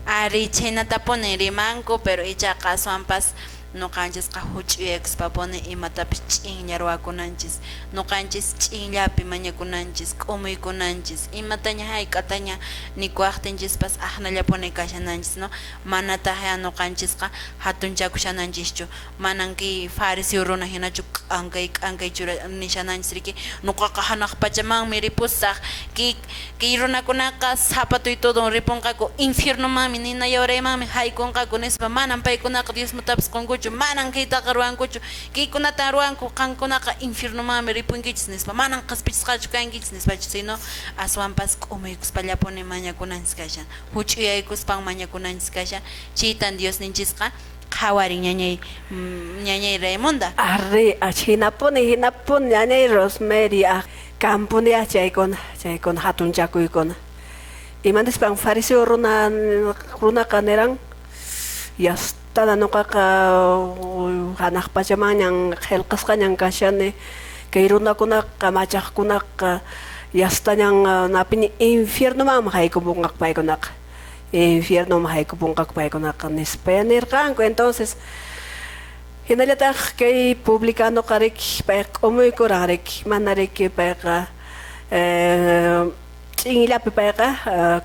ari chhaynatapuni rimanku pero ichaqa aswanpas nuqanchisqa huch'uyaykuspapuni imatapis ch'inlla ruwakunanchis nuqanchis ch'inllapi mañakunanchis k'umuykunanchis imataña hayk'ataña nikuwaqtinchispas aqnallapuni kashananchis no manataq nuqanchisqa hatunchakushananchischu manan kay fariseo runa hinachu k'ankay k'ankay nishananchis riki nuqaqa hanaq pachamanmi ripusaq kay runakunaqa zapatoy todo ripunqaku infiernomanmi nina yawraymanmi haykunqaku nispa manan paykunaqa diezmotapas qunkuchu manan kaytaqa ruwankuchu kaykunatan ruwanku qankunaqa infiernomanmi ripunkichis nispa manan qhispichisqachu kankichis nispachu sino aswanpas k'umuykuspallapuni mañakunanchis kashan huch'uyaykuspan mañakunanchis kashan chaytan Diosninchisqa qhawarin ñañay ñañay Raimonda arri hinapuni hinapuni ñañay Rosemary kampuni chaykuna chaykuna hatunchakuykuna imanispan fariseo runa runaqa niran yastada nuqaqa hanaq pachamanñan qillqasqañan kashani kay runakunaqa machaqkunaqa yastañan napini infiernomanmi haykupunqaku paykunaqa infiernoman haykupunqaku paykunaqa nispa nirqanku entonces hinallataq kay publicanoqa riki payqa k'umuykuran riki mana riki payqa ch'inllapi payqa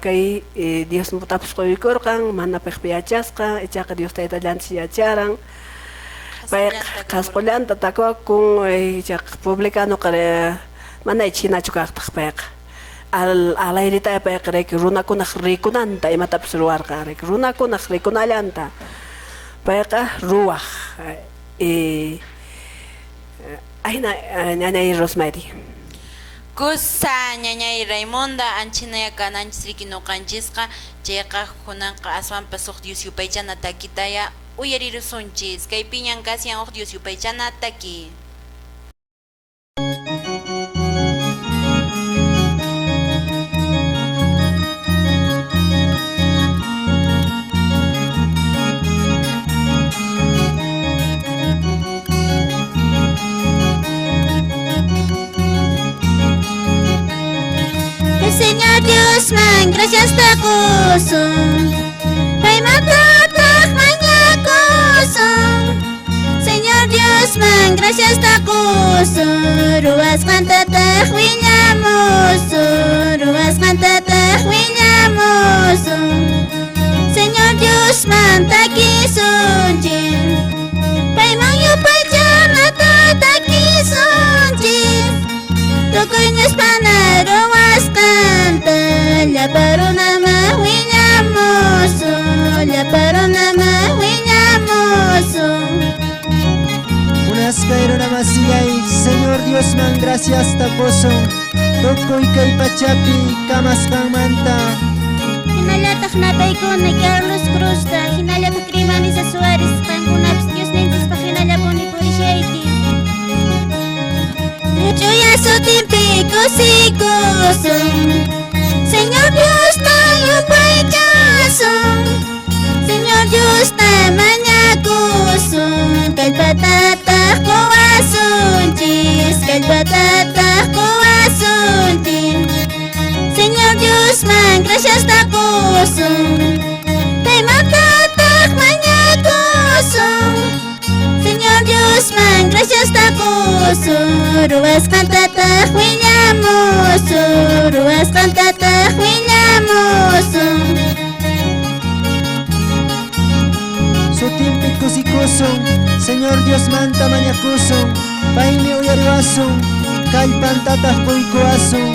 kay Diosmutapas quykurqan mana piqpi yachasqa ichaqa Dios taytallanchis yacharan payqa qhasqullanta takuwakun ichaqa publicanoqa mana chhinachu kaqtaq payqa alayrita payqa riki runakunaq rikunanta imatapas ruwarqan riki runakunaq rikunallanta payqa ruwaq ahina ñañay Rosemary Kusa ñañay Raimonda anchinaya kananchis riki nuqanchisqa chayqa kunanqa aswanpas huk Dios yupaychana takitaya uyarirusunchis kaypiñan kashan huk Dios yupaychana taki. Señor Dios man, gracias takusun. Paymantataq mañakusun. Señor Dios man, gracias takusun. Ruwasqantataq willamusun. Ruwasqantataq willamusun. Señor Dios man takisunchis. Payman yupaychanata takisunchis. Tukuy ñuspana ruwasqanta llapa runaman willamusun, llapa runaman willamusun. Munasqay runa masillay, Señor Dios man gracias takusun. Tukuy kay pachapi kamasqanmanta. Hinallataq napaykuna Carlos Cruzta, hinallataq Grimanisa Suárez, qankunapis Diosninchispaq hinallapuni purishaychis. Ch'uya sutinpi kusikusun, Señor Diosta yupaychasun, Señor Diosta mañakusun, kallpatataq quwasunchis, kallpatataq quwasunchis. Señor Diosman graciasta qusun, paymantataq mañakusun. Señor Diosman graciasta qusun, ruwasqantataq willamusun, ruwasqantataq willamusun. Sutinpi kusikusun, Señor Diosmanta mañakusun, paymi uyariwasun, kallpantataq quykuwasun,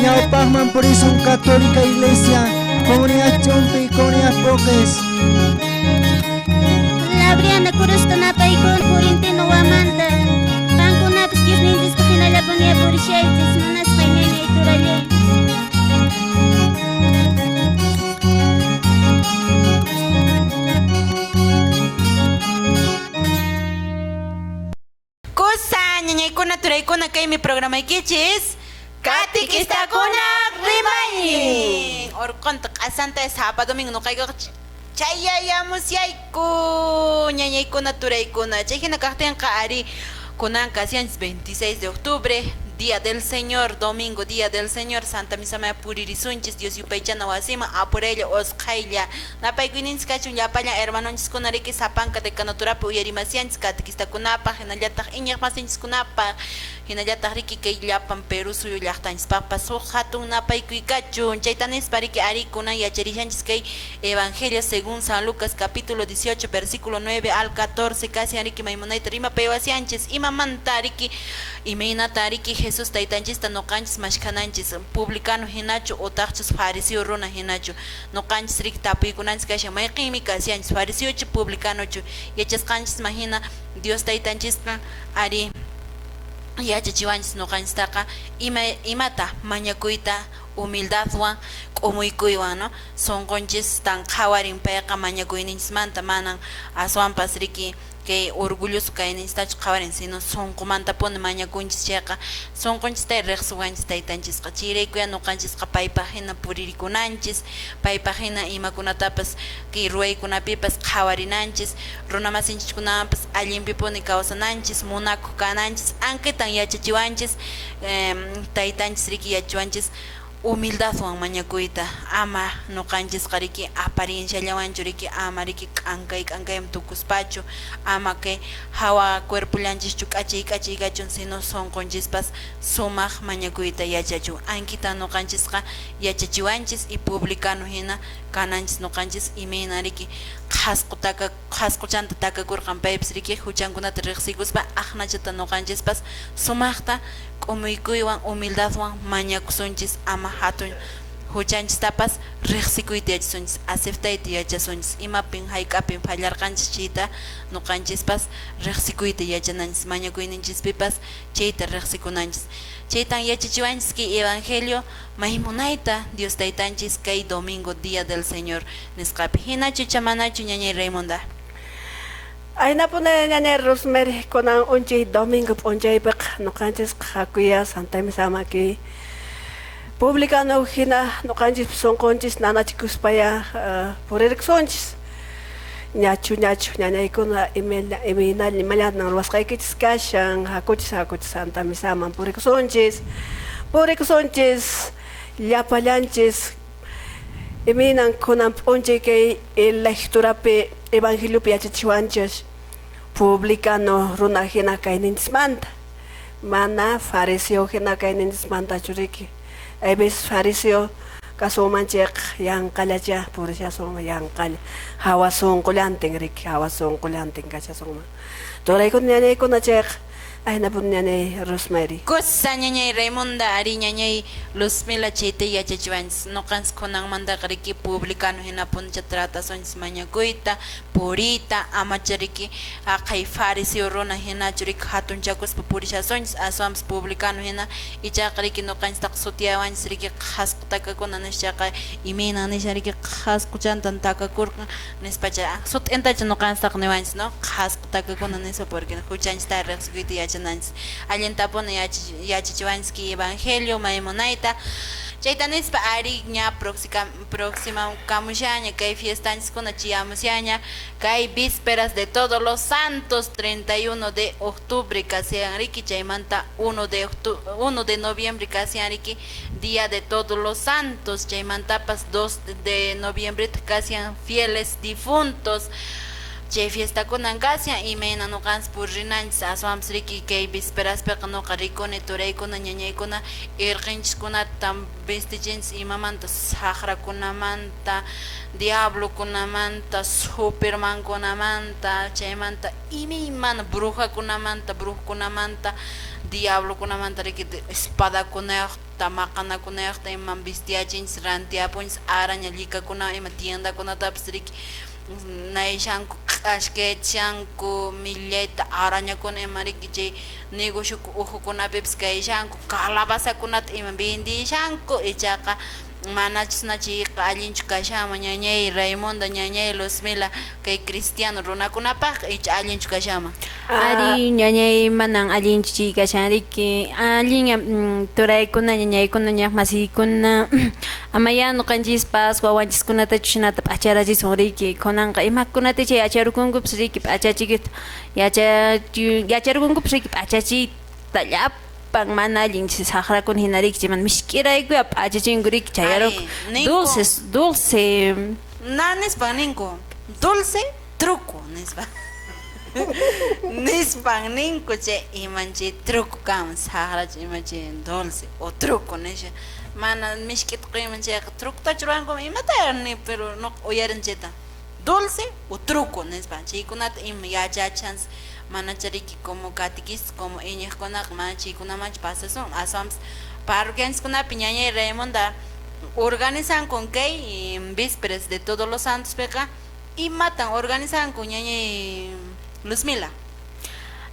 ñawpaqman purisun Católica Iglesia, Comunidad Chumpi, Comunidad Poques. Labriana Cruzta napaykun Purintino Wamanta, qankunapis Diosninchispaq hinallapuni purishaychis, munasqay ñañay turallay. Kusa, ñañaykuna, turaykuna, kaymi programaykichis. Katikistakuna rimaynin. Orqonta q'asanta sapa domingo nuqaykuqa chayayamusyayku ñañaykuna, turaykuna. Chay hina kaqtinqa ari kunanqa kashanchis 26 de octubre, Día del Señor, domingo, Día del Señor, Santa Misa maya puririsunchis, Dios yupaychana wasiman, apuraylla, usqhaylla. Napaykuyninchis kachun llapallan hermanonchiskuna riki sapanka decanaturapi uyarimasianchis katequistakunapaq, hinallataq iñiqmasinchiskunapaq, hinallataq riki kay llapan Perú suyu llaqtanchispaqpas huk hatun napaykuy kachun. Chayta nispa riki ari kunan yacharishanchis kay Evangelio según San Lucas capítulo 18 versículo 9 al 14 kasi riki maymunayta rimapaywasianchis imamanta riki imaynata riki Jesús taytanchista nuqanchis mashkhananchis publicano hinachu utaqchus fariseo runa hinachu nuqanchis riki tapuykunanchis kashan mayqinmi kashanchis fariseochu publicanochu yachasqanchisman hina Dios taytanchisqa ari yachachiwanchis nuqanchistaqa imata mañakuyta humildadwan k'umuykuywan, no? Sunqunchistan qhawarin payqa mañakuyninchismanta manan aswanpas riki kay orgulloso kayninchistachu qhawarin sino sunqumantapuni mañakunchis chayqa sunqunchista riqsiwanchis taytanchisqa chayraykuya nuqanchisqa paypaq hina puririkunanchis paypaq hina imakunatapas kay ruwaykunapipas qhawarinanchis runamasinchikkunawanpas allinpipuni kawsananchis munakuq kananchis ankitan yachachiwanchis taytanchis riki yachachiwanchis humildadwan mañakuyta ama nuqanchisqa riki aparienciallawanchu riki ama riki k'ankay k'ankayman tukuspachu ama kay hawa cuerpollanchischu k'achay k'achay kachun sino sunqunchispas sumaq mañakuyta yachachun ankita nuqanchisqa yachachiwanchis y publicano hina kananchis nuqanchis imayna riki qhasquchanta takakurqan paypis riki huchankunata riqsikuspa aqnachata nuqanchispas sumaqta k'umuykuywan humildadwan mañakusunchis ama hatun huchanchistapas riqsikuyta yachasunchis aceptayta yachasunchis imapin hayk'apin fallarqanchis chayta nuqanchispas riqsikuyta yachananchis mañakuyninchispipas chayta riqsikunanchis chaytan yachachiwanchis kay evangelio maymunayta Dios taytanchis kay domingo Día del Señor nisqapi hinachu chamanachu ñañay Raymunda. Aynapuna ñañay Rosemary kunan unchay domingo p'unchaypiqa nuqanchisqa hakuya Santa Misa maki publicano hina nuqanchis sunqunchis nanachikuspaya purirkusunchis ñachu ñachu ñañaykuna imaynalla imallatnan ruwasqaykichis kashan hakuchis hakuchis Santa Misaman purikusunchis purikusunchis llapallanchis imaynan kunan p'unchay kay lecturapi evangeliopi yachachiwanchis publicano runa hina kayninchismanta mana fariseo hina kayninchismantachu riki hay veces fariseo kasunmanchik yanqallacha purishasunman yanqalla hawa sunqullantin riki hawa sunqullantin kashasunman turaykuna ñañaykuna chayqa Ahinapuni ñañay Rosemary. Kusa ñañay Raimunda, ari ñañay Luzmila chayta yachachiwanchis. Nuqanchis kunanmantaqa riki publicano hinapuncha tratasunchis mañakuyta, puriyta, amacha riki haqay fariseo runa hinachu riki hatunchakuspa purishasunchis, aswanpas publicano hina ichaqa riki nuqanchistaqa sutiyawanchis riki qhasqu takakuna nischaqa imaynan nishan riki qhasquchantan takakurqan nispacha sut'intacha nuqanchistaqa niwanchis, no? Qhasqu takakuna nispa porque huchanchista riqsikuyta yachananchis. Allintapuni yachachiwanchis kay evangelio maymunayta. Chayta nispa ari ña próxima kamushaña kay fiestanchiskuna chiyamushaña kay vísperas de todos los santos 31 de octubre kasian riki chaymanta 1 de 1 de noviembre kasian riki día de todos los santos chaymantapas 2 de noviembre kasian fieles difuntos chay fiestakunan kasian imayna nuqanchis purinanchis aswanpas riki kay vísperaspiqa nuqa rikuni turaykuna ñañaykuna irqinchiskunata vestichinchis imamanta saqrakunamanta diablokunamanta supermankunamanta chaymanta imaymana brujakunamanta brujukunamanta diablokunamanta riki espadakunayuqta maqanakunayuqta iman vestiachinchis rantiapunchis araña llikakuna ima tiendakunatapas riki nayshanku k'ashkayachishanku millayta arañakuna ima riki chay negocio uhukunapipas kayshanku calabazakunata ima vendishanku ichaqa manachus chayqa allinchu kashanman ñañay Raimunda ñañay Luzmila kay cristiano runakunapaq icha allinchu kashanman. Ari ñañay manan allinchu chay kashan riki allin turaykuna ñañaykuna ñaqmasiykuna amaya nuqanchispas wawanchiskunatachu shinata p'acharachisun riki kunanqa imakunata chay yacharukunkupas riki p'achachikita yacharukunkupas riki p'achachiyta llapan mana allin saqrakuna hina riki chayman misk'iraykuya p'achachinku riki chayarunku dulce dulce na nispan ninku dulce truco nispa nispan ninku chay iman chay truco kanman saqrachu ima chay dulce o truco nisha mana misk'ita quyman chayqa trucotachu ruwankuman imata ni pero nuqa uyarin chayta dulce o truco nispa chaykunata ima yachachanchis manacha riki como catequistas como iñiqkunaqa mana chaykunamanchu pasasun aswanpas parroquianchiskunapi ñañay Raimunda organizanku kay vísperas de todos los santos piqa imatan organizanku ñañay Luzmila.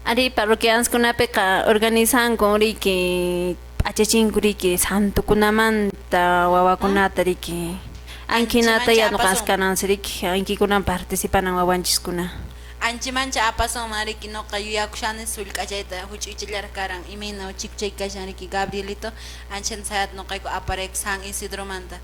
Ari parroquianchiskunapiqa organizanku riki p'achachinku riki santukunamanta wawakunata riki ankinata ya nuqanchis kanansi riki ankikunan participanan wawanchiskuna. Anchimancha apasunman riki nuqa yuyakushani sullk'achayta huch'uychallaraq karan imayna chikuchay kashan riki Gabrielito anchanta sayata nuqayku aparayku San Isidromanta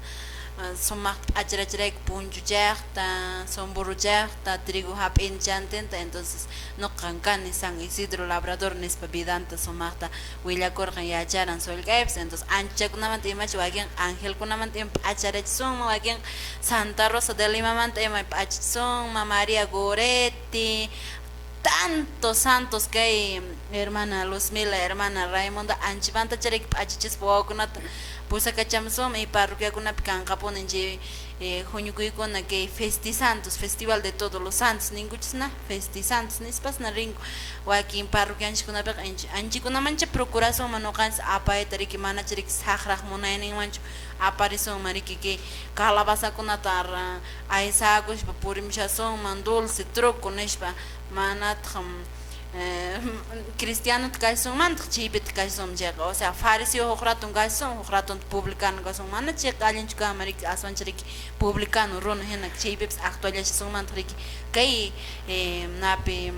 sumaqta p'acharachirayku punchuchayaqta somburruchayaqta trigo hap'inchantinta entonces nuqan kani San Isidro Labrador nispa vidanta sumaqta willakurqan yacharan sullk'aypas entonces anchakunamanta imachi wakin angelkunamanta ima p'acharachisunman wakin Santa Rosa de Limamanta ima p'achachisunman María Goretti tantos santos kay hermana Luzmila hermana Raimunda anchimanta chariki p'achachispa wawakunata pusakachamusunman y parroquiakunapi kanqapuni chay huñukuykuna kay festisantos festival de todos los santos ninkuchisna festisantos nispasna rinku wakin parroquianchiskunapiqa anchikunamancha procurasunman nuqanchis apayta riki manacha riki saqraq munayninmanchu aparisunman riki kay calabazakunata aysakuspa purimushasunman dulce truco nispa manataq cristianota kasunmantaq chaypitaq kasunman chayqa o sea fariseo huk ratun kasun huk ratun publicano kasun mana chayqa allinchu kanman riki aswancha riki publicano runa hina chaypipas actuallashasunmantaq riki kay napi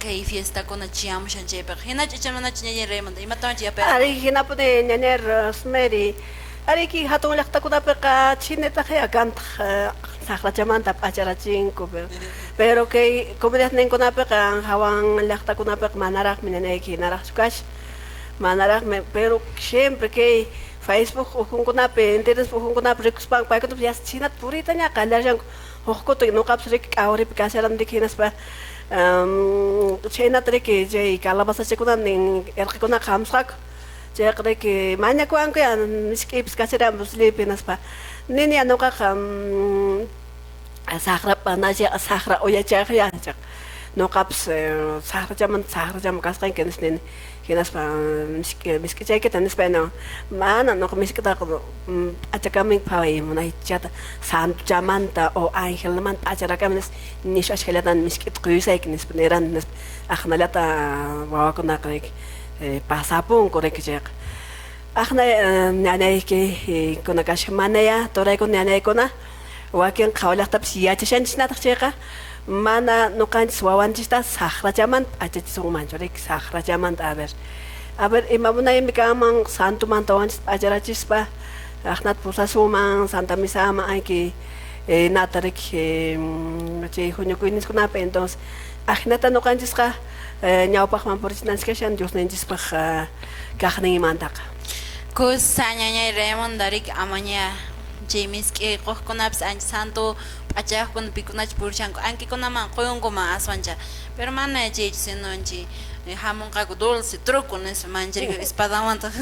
kay fiestakuna chiyamushan chaypiqa hinachu icha manachu ñañay Raymunda imatawancha yapay Ari hinapuni ñañay Rosemary ariki hatun llaqtakunapiqa chinitaqa kantaq saqrachamanta p'acharachinku pero kay comunidadninkunapiqa hawan llaqtakunapiqa manaraqmi ñañayki hinaraqchu kashan manaraqmi pero siempre kay Facebook ukhunkunapi internet ukhunkunapi rikuspanku paykunapas yas chinata puriytaña qallashanku huk kutin nuqapas riki k'awripi kasharan riki hinaspa chhaynata riki chay calabazachakunanin irqikunaqa hamusqaku chayqa riki mañakuwanku ya misk'iypas kasharan llipi hinaspa nini ya nuqaqa saqra saqra uyachayqa chayqa Noqapas saqrachamanta saqrachaman kasqanki nispa nini. Hinaspa misk'ichaykita nispa ninawan. Mana noqa misk'itaqa p'achakamunki phaway munaychata santuchamanta o angelmanta p'acharakamuy nispa nishu ashkallatan misk'ita quyusayki nispa nirani nispa. Aqnallata wawakunaqa riki pasapunku riki chayqa. Aqna ñañayki kuna kashan manaya turaykuna ñañaykuna wakin qhawallaqtapis yachashanchisnataq chayqa mana noqanchis wawanchista saqrachamanta p'achachisunmanchu riki saqrachamanta a ver a ver ima munaymi kanman santumanta wawanchista p'acharachispa aqnata pusasunman santa misaman ayki nata riki chay huñukuyninchiskunapi entonces ajinata noqanchisqa ñawpaqman purichinanchis kashan Diosninchispaq kaqninmantaqa. Kusa ñañay Raimonda riki amaña chay misk'i quqkunapis ancha santo p'achayuqkuna pikunachu purishanku ankikunaman quyunkuman aswancha pero mana chaychu sino chay hamunqaku dulce truco nispa manchariko espadanwantaq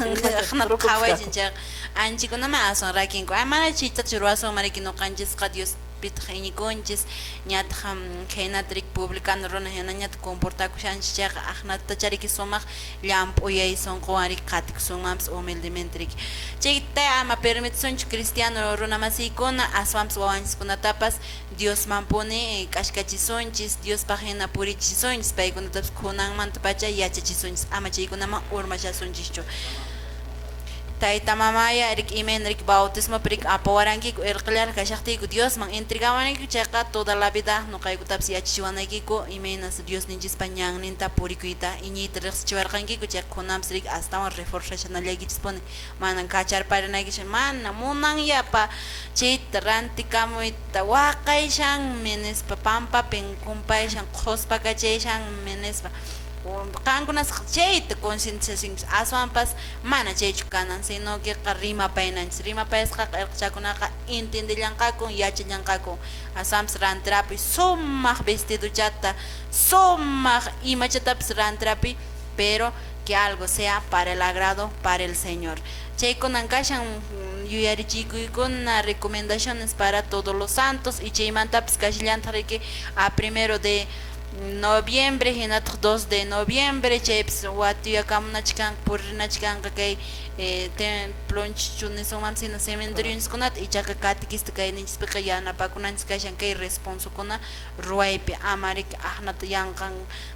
aqnata qhawaychin chayqa anchikunaman aswan rakinku ay mana chaytachu ruwasunman riki noqanchisqa Dios pitaq iñikunchis ñataq khaynata riki publicano runa hinañataq comportakushanchis chayqa aqnatachá riki sumaq llamp'uyay sunquwan riki qatikusunmanpas humildemente riki chayta ama permitisunchu cristiano runa masiykuna aswanpas wawanchiskunatapas Diosmanpuni k'ashkachisunchis Diospaq hina purichisunchis paykunatapas khunanmantapacha yachachisunchis ama chaykunaman urmashasunchischu. Tayta mamaya riki imayna riki bautismopi riki apawarankiku irqillaraq kashaqtiyku Diosman entregawanaykiku chayqa toda la vida noqaykutapas yachachiwanaykiku imaynas Diosninchispa ñanninta purikuyta iñiyta riqsichiwarqankiku chayqa khunanpas riki astawan reforzashanallaykichispuni manan kacharparinaykichis mana munanyapa chayta rantikamuyta waqayshanmi nispa pampapin kumpayshan qhuspakachayshanmi nispa qankunasqa chayta concientizasunchis aswanpas mana chaychu kanan sino queqa rimapaynanchis rimapayasqaqa irqichakunaqa entiendellanqakun yachallanqakun aswanpas rantirapuy sumaq vestidochata sumaq imachatapis rantirapuy pero que algo sea para el agrado para el Señor chaykunan kashan yuyarichikuykuna recomendaciones para todos los santos y chaymantapis kashallantaq riki a primero de noviembre hinataq 2 de noviembre chaypis watiyakamunachkanqa purinachkanqa kay templonchikchu nisunmanpas hina cementerionchiskunata ichaqa catequista kayninchispiqa yanapakunanchis kashan kay responsokuna ruwaypi ama riki aqnata yanqan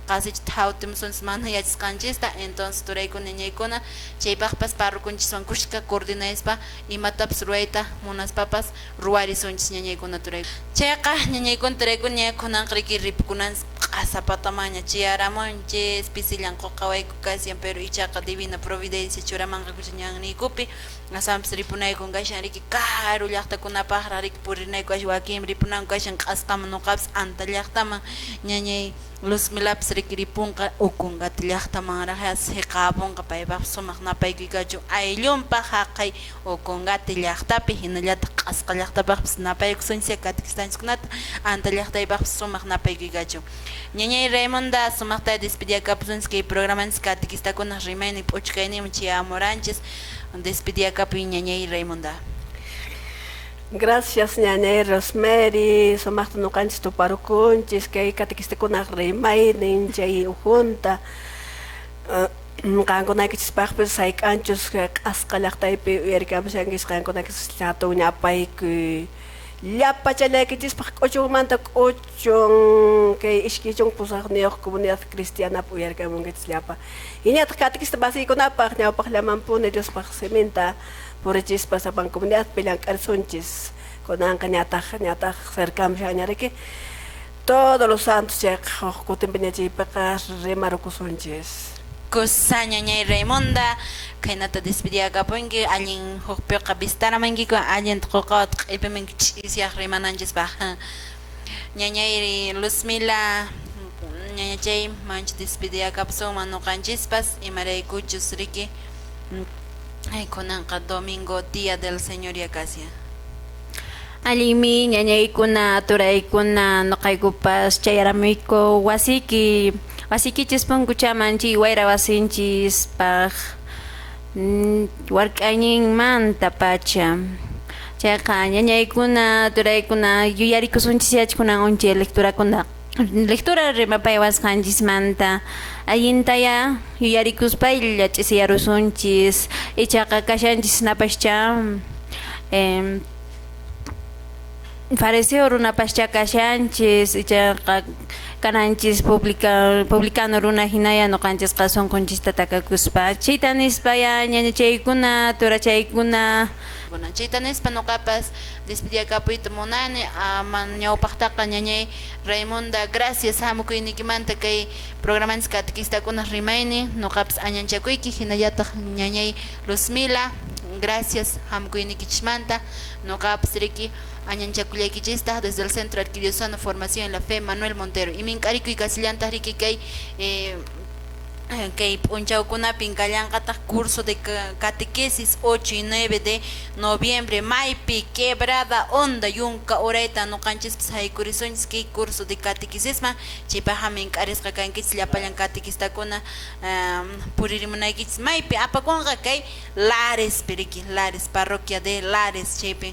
qasicha thawtimusunchis mana yachasqanchista entonces turaykuna ñañaykuna chaypaqpas parroconchiswan kushka coordinaspa imatapas ruwayta munaspapas ruwarisunchis ñañaykuna turaykuna chayqa ñañaykuna turaykuna ña kunanqa riki ripukunanchis q'asapatamaña chayaramunchis pisillan quqawayku kashan pero ichaqa divina providencia churamanqakucha ñanniykupi aswanpas ripunaykun kashan riki karu llaqtakunapaqraq riki purinayku kashan wakinmi ripunanku kashan q'asqaman nuqapas Anta llaqtaman ñañay Luzmilapis riki ripunqa Ocongate llaqtamanraq siqapunqa paypaqpas sumaq napaykuy kachun ayllunpaq haqay Ocongate llaqtapi hinallataq q'asqa llaqtapaqpas napaykusunchis catequistanchiskunata Anta llaqtaypaqpas sumaq napaykuy kachun ñañay Raimonda sumaqta despediakapusunchis kay programanchis catequistakunaq rimaynin p'uchkayninman chayamuranchis despediakapuy ñañay Raimonda. Gracias ñañay Rosemary, sumaqta noqanchis tuparukunchis kay catequistakunaq rimaynin chay ukhunta qankunaykichispaqpis hayk'anchus q'asqa llaqtaypi uyarikamushankichis qankunaykichis hatun ñapaykuy llapachallaykichispaq k'uchunmanta k'uchun kay 28 comunidad cristianapi uyarikamunkichis llapa hinallataq catequista masiykunapaq ñawpaqllamanpuni Diospaq siminta purichispa sapan comunidadpi llank'arisunchis kunanqa ñataq ñataq cercamushanña riki todos los santos chayqa huk kutinpiña chaypiqa rimarukusunchis. Kusa ñañay Raimonda khaynata despediakapunki allin hukpiqa visitaramankiku allinta quqawata q'ipimanki ch'isyaq rimananchispaq ñañay Luzmila ñañachay mancha despediakapusunman noqanchispas imaraykuchus riki ay kunanqa domingo día del Señor ya casi. Allinmi ñañaykuna turaykuna noqaykupas chayaramuyku wasiki wasikichis punkuchaman chay wayra wasinchispaq wark'ayninmanta pacha chayqa ñañaykuna turaykuna yuyarikusunchis yachkunan unchay lecturakuna Lectura rimapaywasqanchismanta allintaya yuyarikuspaylla ch'isiyarusunchis ichaqa kashanchis napascha fariseo runapascha kashanchis ichaqa kananchis publicano runa hinaya ñuqanchisqa sunqunchista takakuspa chayta nispaya ñañachaykuna turachaykuna. Bueno, chayta nispa ñuqapas despediakapuyta munani aman ñawpaqtaqa ñañay Raimunda gracias hamukuyniykimanta kay programanchis catequistakuna rimayni ñuqapas añanchakuyki hinallataq ñañay Luzmila gracias hamukuyniykichismanta ñuqapas riki añanchakullaykichistaq desde el Centro Arquidiocesano Formación en la Fe Manuel Montero y mink'arikuy kasillantaq riki kay kay p'unchawkunapin kallanqataq curso de catequesis 8 y 9 de noviembre maypi Quebrada Honda yunka urayta ñuqanchispas haykurisunchis kay curso de catequesisman chaypaqqa mink'arisqa kankichis llapallan catequistakuna puririmunaykichis maypi apakunqa kay Lares riki Lares parroquia de Lares chaypi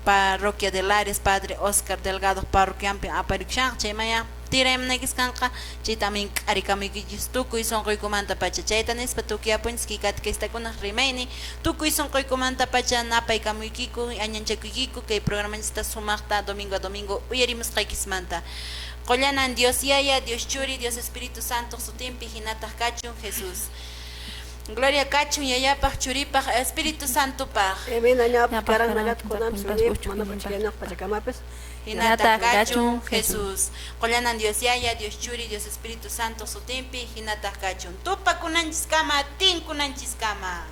parroquia de Lares Padre Oscar Delgado parroquianpi aparikushanqa chaymaya tiraymunaykichis kanqa chayta mink'arikamuykichis tukuy sunquykumanta pacha chayta nispa tukuyapunchis kay catequistakunaq rimayni tukuy sunquykumanta pacha napaykamuykiku añanchakuykiku kay programanchista sumaqta domingo a domingo uyarimusqaykismanta Qollanan Dios Yaya, Dios Churi, Dios Espíritu Santo sutinpi hinataq kachun Jesús. Gloria kachun Yayapaq, Churipaq, Espíritu Santopaq. Hinataq kachun Jesús. Qollanan Dios Yaya, Dios Churi, Dios Espíritu Santo sutinpi hinataq kachun. Tupakunanchiskama, tinkunanchiskama.